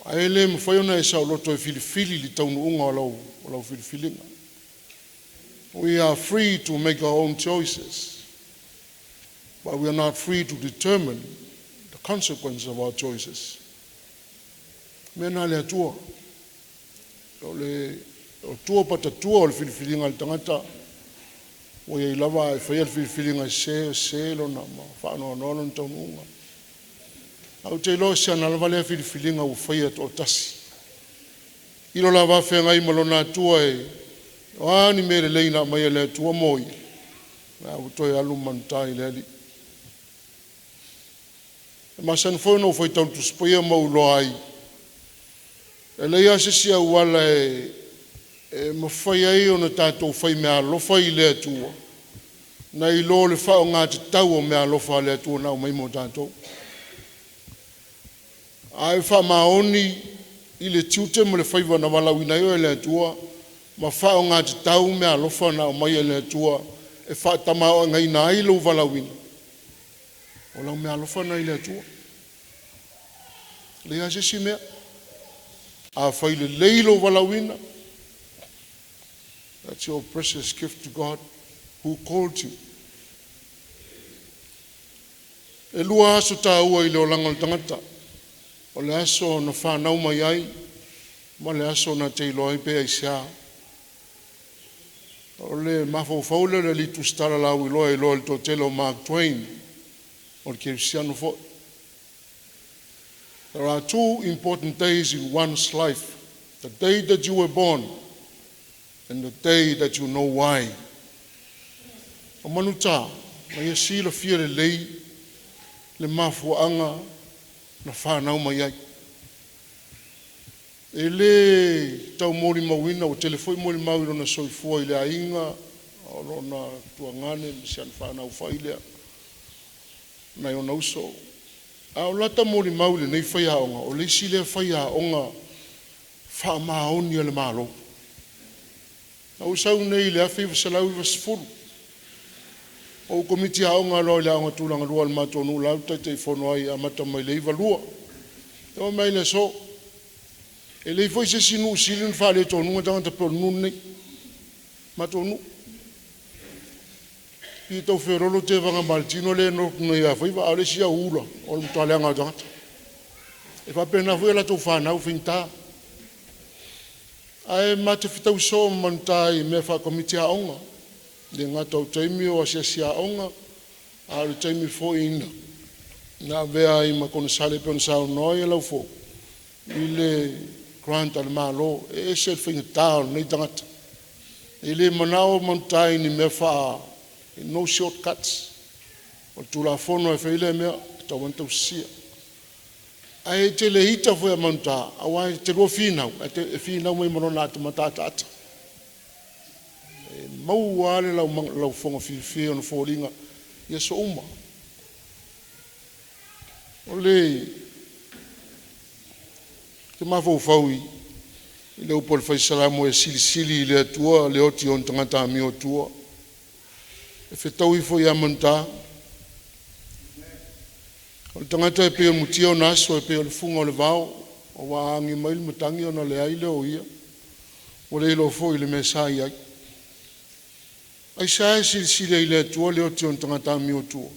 Ae le mafai ona e saoloto e filifili le taunuuga o lau filifiliga. We are free to make our own choices, but we are not free to determine the consequence of our choices. O le mea lena a le Atua. O tua o patatua o le filifiliga a le tagata ua i ai lava. A e faia le filifiliga sese, e sese lona ma faanoanoa lona taunuuga. Ae ou te iloa o si ana lava lea filifiliga ua faia toatasi i lo la va feagai ma lona Atua, o a ni mea lelei na aumai e le Atua mo ia, a ua toe alu ma Manuta i le Alii. E masani foi ona ou faitau i le Tusi Paia ma ou iloa ai, e leai lava se isi auala e mafai ai ona tatou faimeaalofa i le Atua nai lo le faaaoga tatau o meaalofa a le Atua na aumai mo tatou. A e faamaoni i le tiute ma le faiva na valaauina ai oe e le Atua ma faaaoga tatau meaalofa na aumai e le Atua e faatamaoaigaina ai lou valaauina, o lau meaalofa lena i le Atua. E leai lava se isi mea. Afai lelei lou valaauina, that's your precious gift to God. who called you. E lua aso tāua i le olaga o le tagata, o le aso na fanau mai ai ma le aso na te iloa ai pe aisea. O le mafaufau lea o le alii tusitala lauiloa e iloa i le toatele o Mark Twain, o le kerisiano foi. There are two important days in one's life, the day that you were born and the day that you know why. O manuta, ma ia silafia lelei le mafuaaga na fanau mai ai. E le taumolimauina, ua tele foi molimau i lona soifua i le aiga, o lona tuagane ma si ana fanau fai lea nai ona uso. A o lata molimau i lenei faiaoga, o le isi lea faiaoga faamaoni a le Malo. Na ou sau i inei i le 1990, ou komiti aoga loa i le aoga tulagalua a le matou nuu la ou te taitaifono ai amata mai le 92 e oo mai lava i le aso. E leai foi se isi nuu sili ona faaletonuga tagata pei o le nuu lenei, matou nuu. E pei e tau feoloolo tevaga ma le tino lea e nofo nei ia faiva, a o le isi au ula o le matua leaga lava o tagata. E faapena foi a latou fanau, e faigata. Ae ma te fetau soo ma Manuta i mea faa-Komiti aoga, e le gata o taimi o asiasi aoga, a o le taimi foi na avea ai ma Konesale pei ona saunoa Lauofo i le grant a le Malo. E ese le faigata o lenei tagata. E le manao Manuta i ni mea no shortcuts. O le Tulafono lava e fai ai lea mea, e tatau lava ona tausisia. Ae te le ita foi ia Manuta aua e te lua finau ae e te finau mai ma lona mata ataata. E maua lava le laufofoga fiafia i ona foliga i aso uma. Ou te mafaufau i le upu a le Fai Salamo, e silisili i le Atua le oti o ona tagata amiotua. E fetaui foi ia Manuta. O le tagata e pei o le mutia ona aso e pei o le fuga o le vao, aua a agi mai le matagi ona leai lea o ia, ua le iloa foi le mea sa i ai. Aisea e silisili ai i le Atua le oti o ona tagata amiotua?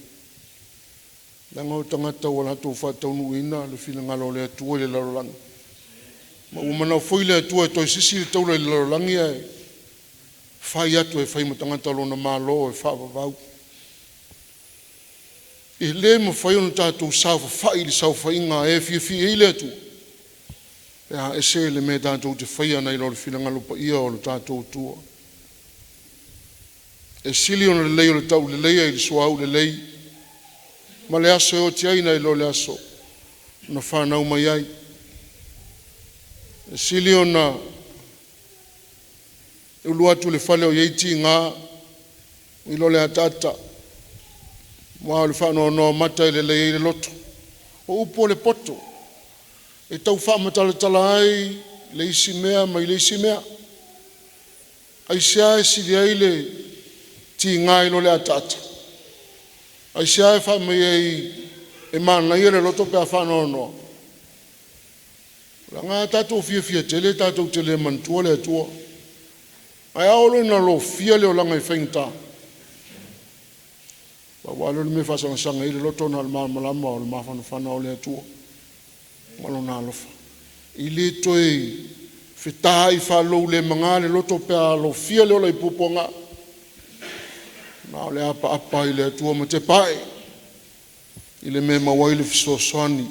Leaga o tagata ua latou faataunuuina le finagalo o le Atua i le lalolagi, ma ua manao foi le Atua e toe sisi le taula i le lalolagi ae fai atu e fai ma tagata o lona Malo e faavavau. E le mafai ona tatou saofafai i le saofaiga a e fiafia i ai le Atua pe a ese le mea tatou te faia nai lo le finagalo paia o le tatou Atua. E sili ona lelei o le tauleleia i le suauu lelei ma le aso e oti ai nai lo le aso na fanau mai ai. E sili ona ulu atu i le fale o i ai tiga i lo le ataata, aua o le faanoanoa mata e lelei ai le loto. O upu a le poto e tau faamatalatala ai le isi mea mai le isi mea. Aisea e sili ai le tiga i lo le ataata? Aisea e fai mai ai e manaia le loto pe a faanoanoa? Leaga a tatou fiafia tele tatou te le manatua le Atua. Ae a oo loa ina lofia le olaga i faigata, pau lava lea o le mea e faasagasagi ai le loto na o le malamalama o le mafanafana o le Atua ma Lona alofa. E le toe fetaai faalou-le-maga le loto pe a lofia le ola i puapuaga, na o le apaapa ai i le Atua ma tepa ae i le mea e maua ai le fesoasoani.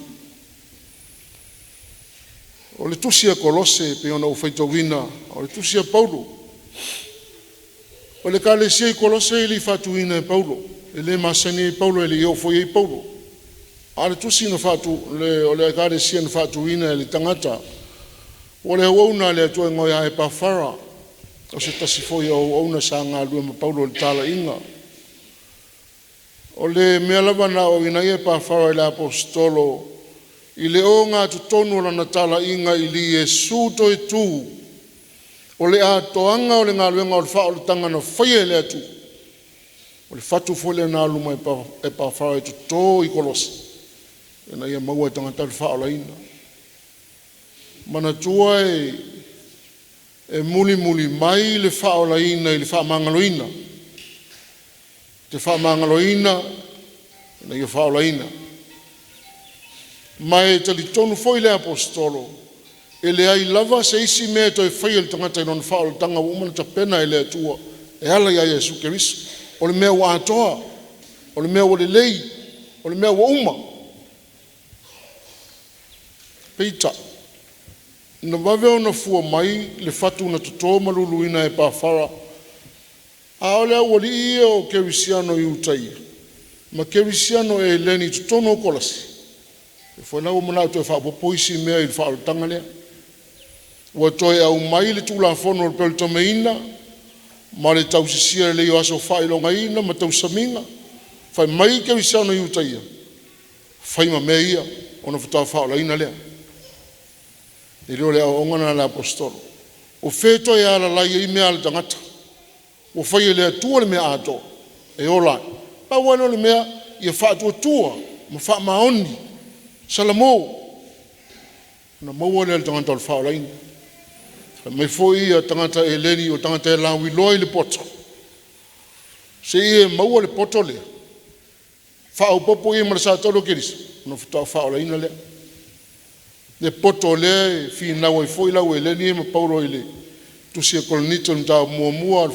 O le tusi a Kolose pei ona ou faitauina, o le tusi a Paulo. O le ekalesia i Kolose e le i faatuina e Paulo, e le masani ai Paulo, e le i oo foi i ai Paulo. A o le tusi na faatu, o le ekalesia na faatuina e le tagata o le auauna a le Atua e igoa ia Epafara, o se tasi foi o auauna sa galulue ma Paulo i le talaiga. O le mea lava na aoaoina ai Epafara e le Aposetolo i le ogatotonu o lana talaiga i le Iesu toe tu, o le atoaga o le galuega o le faaolataga na faia e le Atua. O le fatu foi lea na alu ma Epafara e toto i Kolose ina ia maua e tagata le faaolaina. Manatua e mulimuli mai le faaolaina i le faamagaloina. Te faamagaloina ina ia faaolaina. Ma e talitonu foi le Aposetolo e leai lava se isi mea e toe faia e le tagata i lona faaolataga ua uma ona tapena e le Atua e ala ia Iesu Keriso. O le mea ua atoa, o le mea ua lelei, o le mea ua uma. Peitai, na vave ona fua mai le fatu na toto ma luluina e Epafara a o le aualii ia o Kerisiano i Iutaia ma Kerisiano Eleni i totonu o Kolase, lea foi la ua manao e toe faaopoopo isi mea i le faaolataga lea. Ua toe aumai le Tulafono o le paletameina ma le tausisia lelei o aso faailogaina ma tausamiga. Fai mai Kerisiano i Iutaia, fai ma mea ia ona faatoa faaolaina lea. E le o le aoaoga lena a le Aposetolo. O fea e toe alalai ai mea a le tagata? Ua fai e le Atua le mea atoa e ola ai. Pau lava lea o le mea ia faatuatua ma faamaoni, salamo ona maua lea e le tagata o le faaolaina. Fai mai foi ia tagata Eleni o tagata e lauiloa i le poto, seia e maua le poto lea, faaopoopo i ai ma le satolu o Keriso ona faatoa faaolaina lea. Le poto lea e finau ai foi le au Eleni ia ma Paulo i le Tusi a Korinito i le mataupu muamua a o le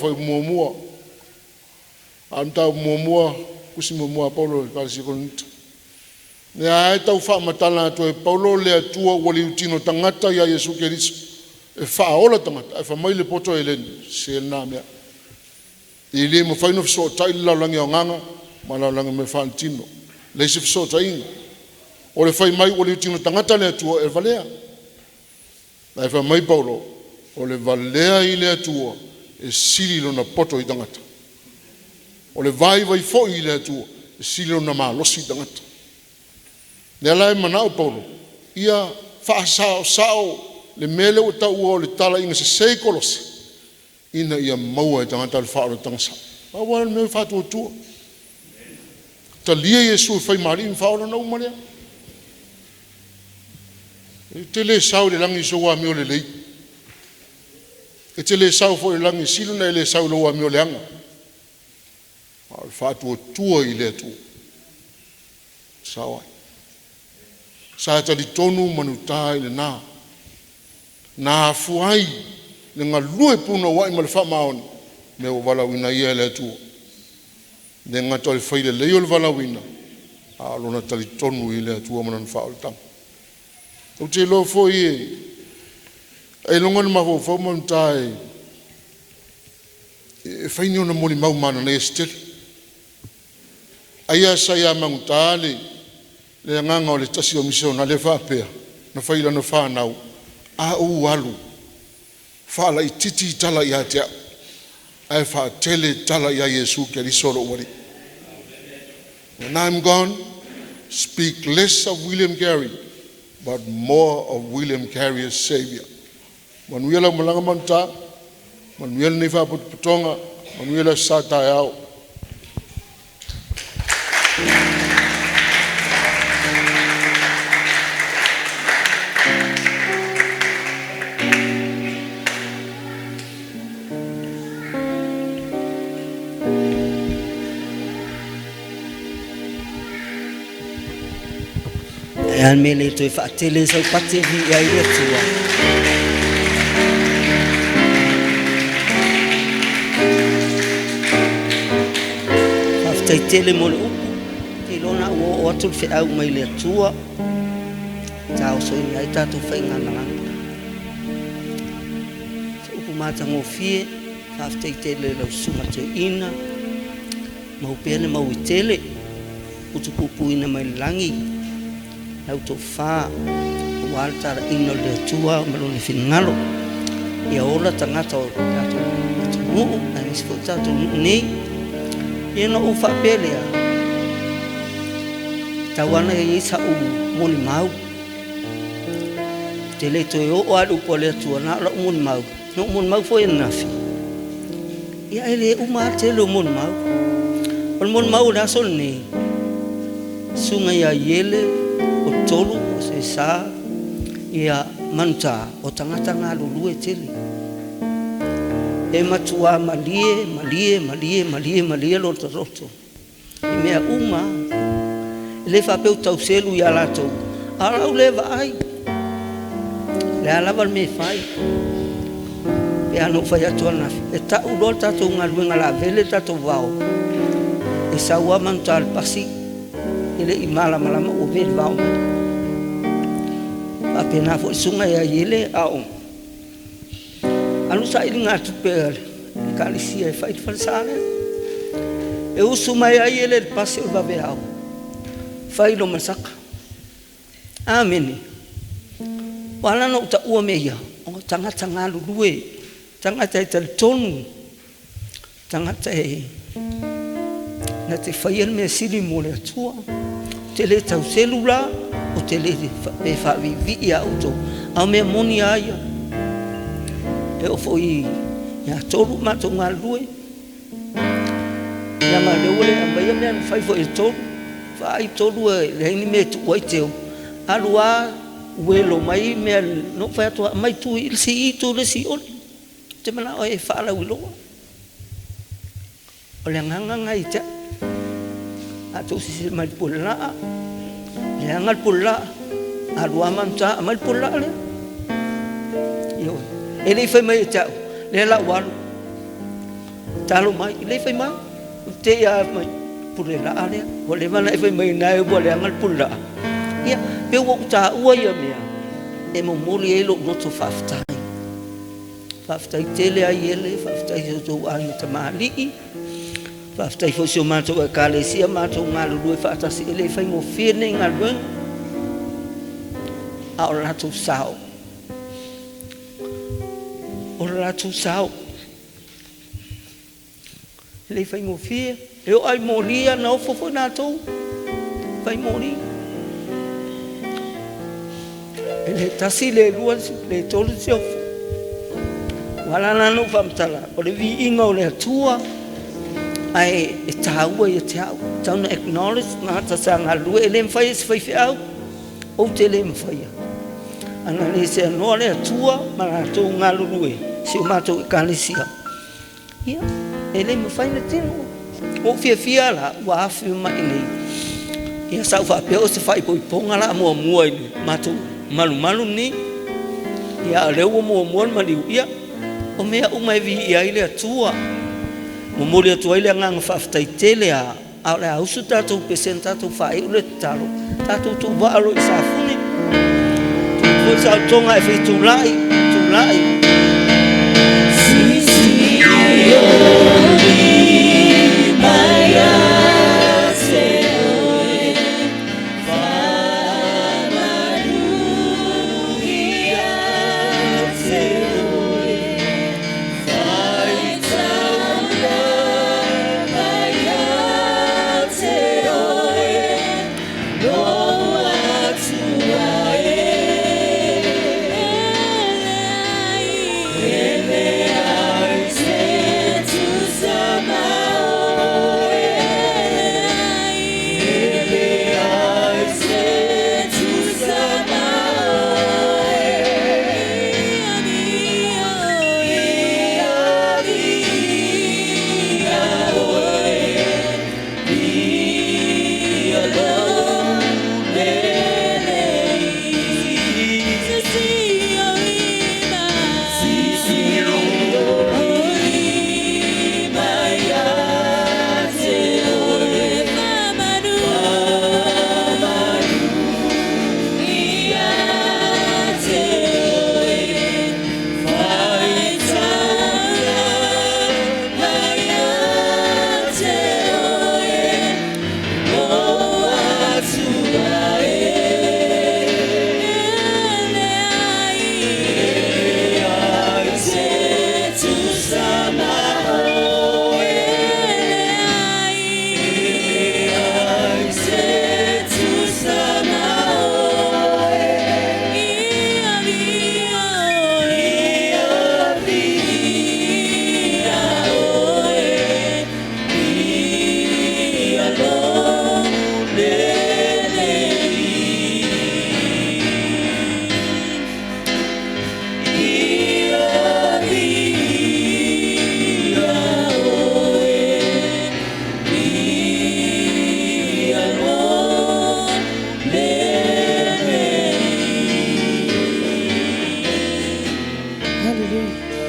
mataupu muamua, tusi muamua a Paulo i le Ekalesia i Korinito. Lea lava e tau faamatala atu e Paulo le Atua ua liutino tagata ia Iesu Keriso e faaola tagata, ae fai mai le poto Eleni, sese lena mea. E le mafai ona fesootai le lalolagi o agaga ma le lalolagi o mea faaletino. E leai se fesootaiga. O le fai mai ua liutino tagata le Atua e valea, ae fai mai Paulo, o le valea i le Atua e sili lona poto i tagata. O le vaivai foi i le Atua e sili lona malosi i tagata. O lea la e manao Paulo ia faasaosao le mea lea ua taua o le talaiga sese i Kolose ina ia maua e tagata le faaolataga sao. Pau lava lea o le mea o le faatuatua, talia Iesu e fai ma Alii ma Faaola ona uma lea. E te le sao i le lagi i sou amio lelei, e te le sao foi i le lagi, e sili ona e le sau i lou amio leaga, a o le faatuatua i le Atua e sao ai. Sa talitonu Manuta i lena, na afua ai le galue punouai ma le faamaoni mea ua valaauina ai ia e le Atua. E le gata o le fai lelei o le valaauina, a o lona talitonu i le Atua ma lona faaolataga. Ou te iloa foi ailoga na mafaufau Manuta e fai ni ona molimau mananaia se tele. Ai lava sa ia maguta le agaga o le tasi o misionale faapea na fai i lana fanau, “A ou alu, faalaitiiti tala ia te au ae faatele tala ia Iesu Keriso lou Alii.” When I'm gone, speak less of William Gary but more of William Carey as Savior. Manuia lau malaga Manuta, manuia lenei faapotopotoga, manuia le aso Sa taeao. O le a le mea e le toe faatele ai sau pati e viia ai le Atua? Faafetai tele mo le upu. Ou te iloa o lena ua oo atu le feau mai le Atua e taosoina ai tatou faigamalaga. O se upu matagofie, faafetai tele i lau Susuga Toeaina, maua pea le maui tele, utupupuina mai le lagi lau tofa aua le talaiina o le Atua ma Lona finagalo. Ia ola tagata o le tatou atunuu aemaise foi o le tatou nuu nei. Ia ona ou faapea lea, e tatau lava ona i ai sau molimau. Ou te le toe oo lava i le upu a le Atua, na o lau molimau. Na ou molimau foi ananafi, ia ae le uma lava le tele o molimau. O le molimau o le aso lenei, susuga ia Iele o Tolu o Sesa ia Manuta, o tagata galulue tele. E matua malie, malie, malie, malie, malie lota loto. I mea uma lava. E le faapea ua tau selu ia latou, a o lau lea vaai. O le a lava le mea e fai, e pei lava ona ou fai atu ananafi, e tau loa le tatou galuega o le a vele le tatou vao, e sau lava manuta o le pasi, e le i malamalama ua vele vao mai. E faapena foi le susuga ia Iele a o alu sailiga tupe a le ekalesia e fai le falesa lea. E usu mai ai Iele i le pasi o le vaveao, fai loma saka. Amene. Ua ala ona ou taua mea ia, o tagata galulue, tagata e talitonu, tagata e na te faia le mea sili mo le Atua. Ou te le tau selu la, ou te le pe faaviivii ia outou, a o mea moni lava ia. E oo foi ia Tolu o matou galulue, leaga o lea ua le aumaia mea na fai foi e Tolu. Vaai Tolu e leai ni mea e tuu ai Teo, alu lava uelo mai mea, na ou fai atu, aumai tu i le isi i, tu i le isi oli. Ou te manao e faalauiloa. O le agaga lena ia te au. A outou silasila mai i le pule laa, leaga le pule laa, alu lava manuta aumai le pule laa lea. Ioe. E le i fai mai ia te au, lea la ua alu, talo mai, e le i fai mai. Ou te i lava mai, pule laa lea, ua leva ona e fai mai na ua leaga le pule laa. Ia, pe ua ou taua ia mea, e momoli ai lou loto faafetai. Faafetai tele ai Iele, faafetai i outou aiga tamalii, faafetai foi i si o matou ekalesia, matou galulue faatasi, e le faigofie lenei galuega, a o le latou sao, o le latou sao, e le faigofie. E oo lava i moli na ofo foi latou, fai moli. E le tasi, le lua, le tolu se ofo. Ua ala la ona ou faamatala, o le viiga o le Atua, ae e taua ia te au. E tatau ona acknowledge tagata sa galulue, e le mafai e se faifeau, ou te le mafaia. Ana le seanoa le Atua ma latou galulue, si o matou ekalesia, ia, e le mafai ona tino. Ua ou fiafia la, ua afifio mai i inei. Ia sa ou faapea o se faaipoipoga la muamua i le matou malumalu lenei. Ia a o lea ua muamua le maliu, ia, o mea uma e viia ai le Atua. Momoli atu ai le agaga faafetai tele lava, a o le a usu tatou pese ona tatou faaiu lea i le tatalo, tatou tuuvaa loa i Safune. Tuu foi saolotoga e feitulai, tulai.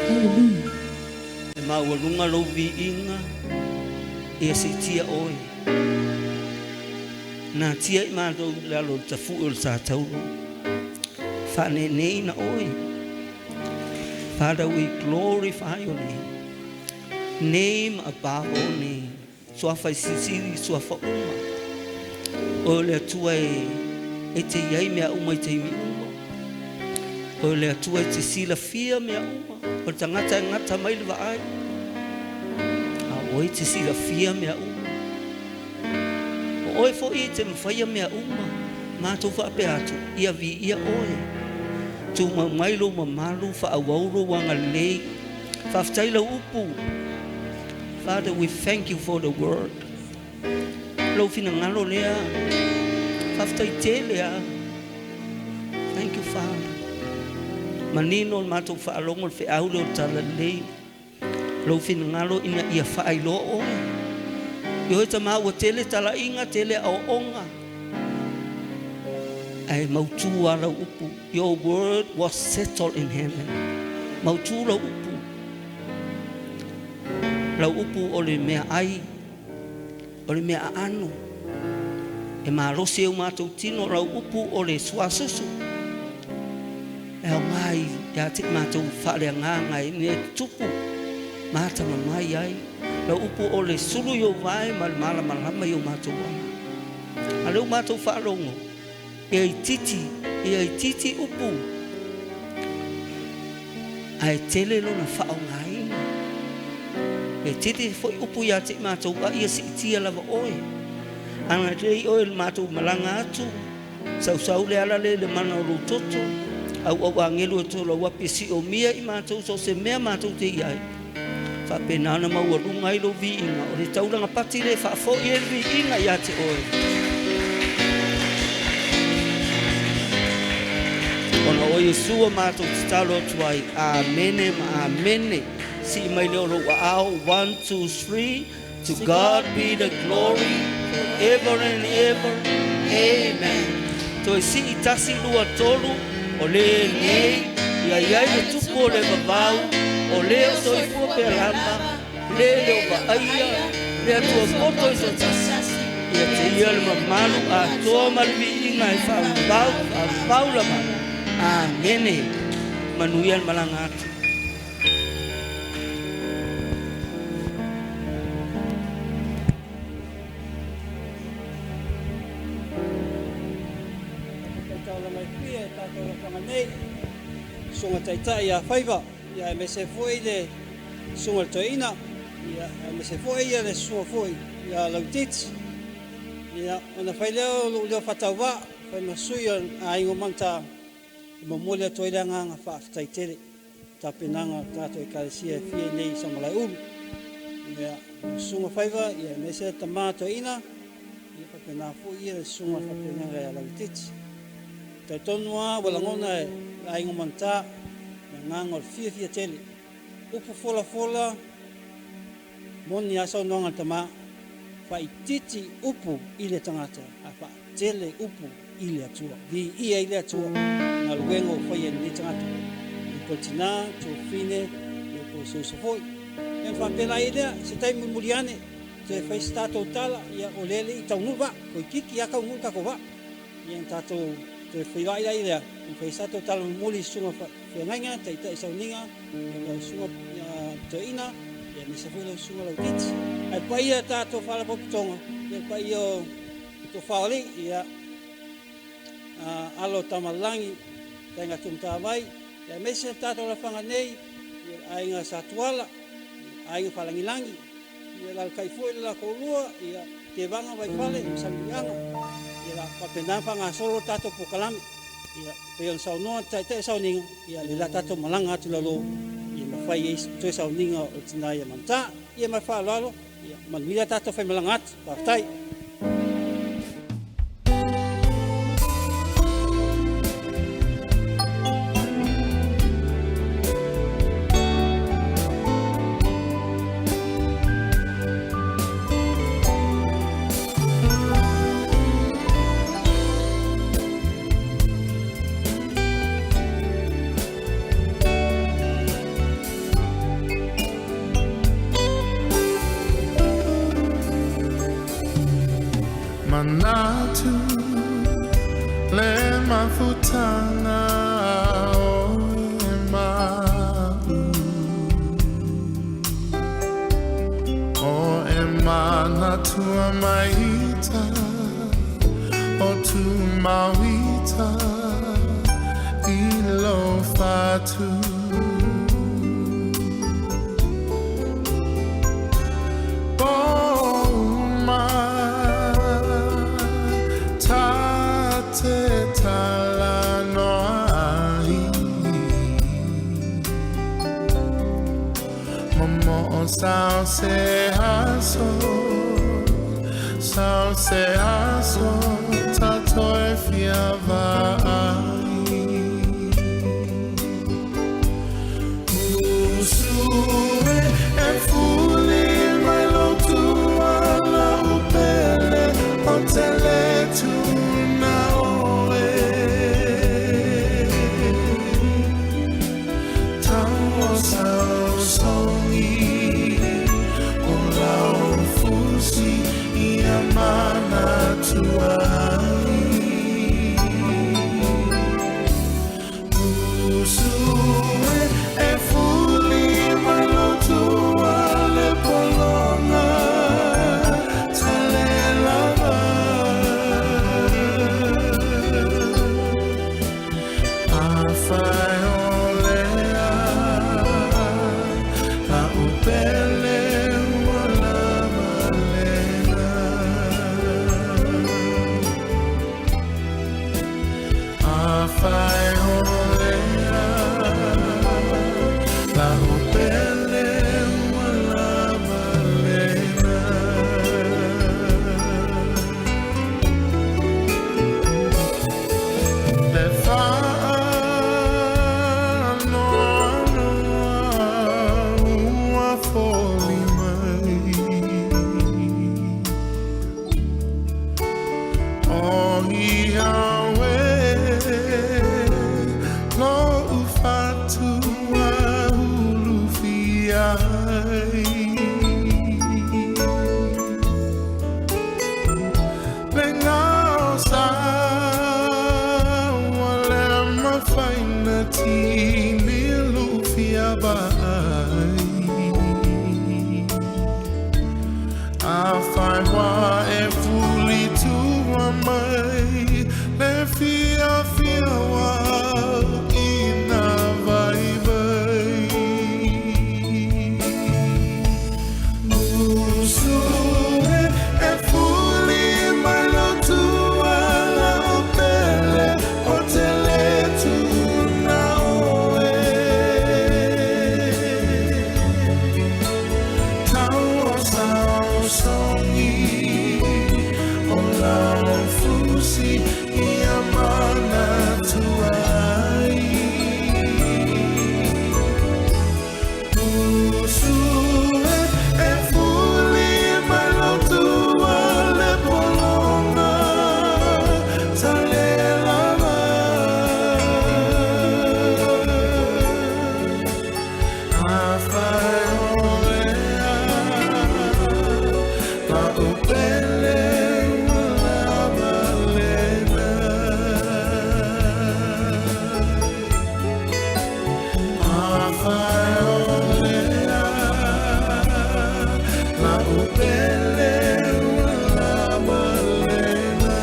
Hallelujah. E maualuga lou viiga, ia siitia oe. Natia i matou i lalo o le tafu'e o le tataulo, faaneeneeina oe. Father, we glorify your name, name above all name, suafa i silisili suafa uma. Oe o le Atua e te i ai mea uma i taimi uma. Oe o le Atua e te silafia mea uma. O le tagata e gata mai le vaai, a o oe e te silafia mea uma. O oe foi e te mafaia mea uma. Matou faapea atu, ia viia oe. Tumau mai lou mamalu, faaauau lou agalelei. Faafetai lau upu. Father, we thank you for the word. Lou finagalo lea, faafetai tele a. Thank you, Father. Manino le matou faalogo le feau lea o le talalelei. Lou finagalo ina ia faailoa oe. Ioe tama ua tele talaiga, tele aoaoga, ae mautu lava lau upu. Your word was settled in heaven. Mautu lau upu. Lau upu o le mea ai, o le mea aano. E malosi e o matou tino lau upu o le suasusu. E aoga ia te i matou faaleagaga i mea tutupu, matama mai ai. Lau upu o le sulu i ou vae ma le malamalama i o matou ala. A lea ua matou faalogo, ia itiiti, ia itiiti upu, ae tele lona faaaogaina. E tele foi upu ia te i matou, a ia siitia lava oe. Agalelei oe i le matou malaga atu, sausau le ala lea i le mana o lou toto, auau agelu e tolauapi e siomia i matou so o se mea matou te i ai. Faapena ona maualuga ai lou viiga, o le taulaga pati lea e faafoi ai le viiga ia te oe. Ona o Iesu a matou tatalo atu ai. Amene ma amene. Sii mai lea o lou aao. 1, 2, 3. To God be the glory forever and ever. Amen. Toe sii tasi lua tolu o le nei ia i ai le tupu o le vavau o le o soifua pea lava le le o vaaia le Atua poto i toatasi ia te ia le mamalu atoa ma le viiga e faavavau faavavau lava. Amene. Manuia le malaga atu. Taulanga e pia e tātou lafaga nei, susuga taitai ia Faiva, ia aemaise foi le susuga i le toeaina, ia aemaise foi ia le susuga foi ia Lautiti. Ia ona fai lea o lou leo faatauvaa, fai ma sui o aiga o Manata, e momoli atu ai le agaga faafetai tele i tapenaga a le tatou Ekalesia e fia i nei i Samalaeulu. Ia, susuga Faiva, ia aemaise le tama toeaina, ia faapena foi ia le susuga faafeagaiga ia Lauitiiti. Talitonu lava ua lagona e le aiga o Manata le agaga o le fiafia tele. Upu folafola, moni lava saunoaga a le tama, faaitiiti upu i le tagata ae faatele upu i le Atua. Viia ai le Atua i galuega ua faia e lenei tagata. Ia po o le tina, tuafafine, ia po o se uso foi. Ia ona faapena ai lea, se taimi mulimuli ane, toe fai se tatou tala, ia o lea e le i taunuu le vaa, toeitiiti lava taunuu le tatou vaa. Ia ona tatou toe feiloai ai lea, ona fai se tatou tala mulimuli i susuga feagaiga, taitai sauniga, ia lau susuga toeaina, ia aemaise foi lau susuga Lauitiiti. Ae le paia o tatou faalapotopotoga, ia le paia o Tofa o Alii, ia alo o Tamalelagi, Taiga Tumatavai, ia aemaise le tatou lafaga nei, ia le aiga Satuala, aiga Faalagilagi, ia alalatai foi le la toalua, ia Tevaga Vaifale ma Salemuliaga, ia la faapena ona faagasolo le tatou polokalame. Ia pei ona saunoa le Taitai o Sauniga, ia lea o le a tatou malaga atu i lalo, ia ma fai ai toe sauniga o le tina ia Manata. Ia ma le faaaloalo, ia manuia tatou faimalaga atu. Faafetai. amataga oe ma'u O e manatua maita O tu mauita I lo fatu Pōma Ta te talanoa ai Momo'o sao se aso Sao se aso Tatou e fia vaai Usu e e fuli mai lou tuala o pele O te lē tuuna oe Tau o saosaogi O lau fusi ia manatua ai Usu e e fuli mai lou tua le pologa Talelava Afai o lea La'u pele ua lava lena Afai o lea La'u pele ua lava lena Le faanoanoa ua foli mai O ia oe Lo'u fatu ua ulufia ai Le gao sa ua le mafai ona tini lo'u fia vaai Afai ua e fuli tua mai Le fiafia ua aoina vaivai Usu e e fuli mai lou tua la'u pele O te lē tuuna oe Tau o saosaogi O lau fusi ia manatua ai Usu e e fuli mai lou tua le pologa Talelava Afai o lea La'u pele ua lava lena Afai o lea La'u pele ua lava lena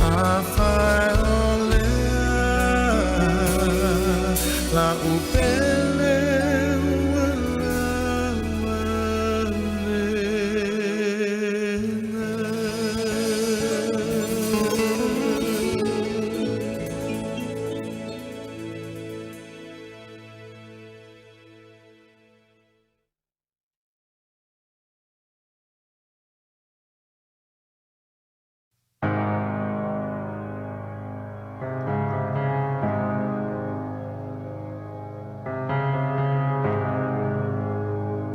Afai o lea La'u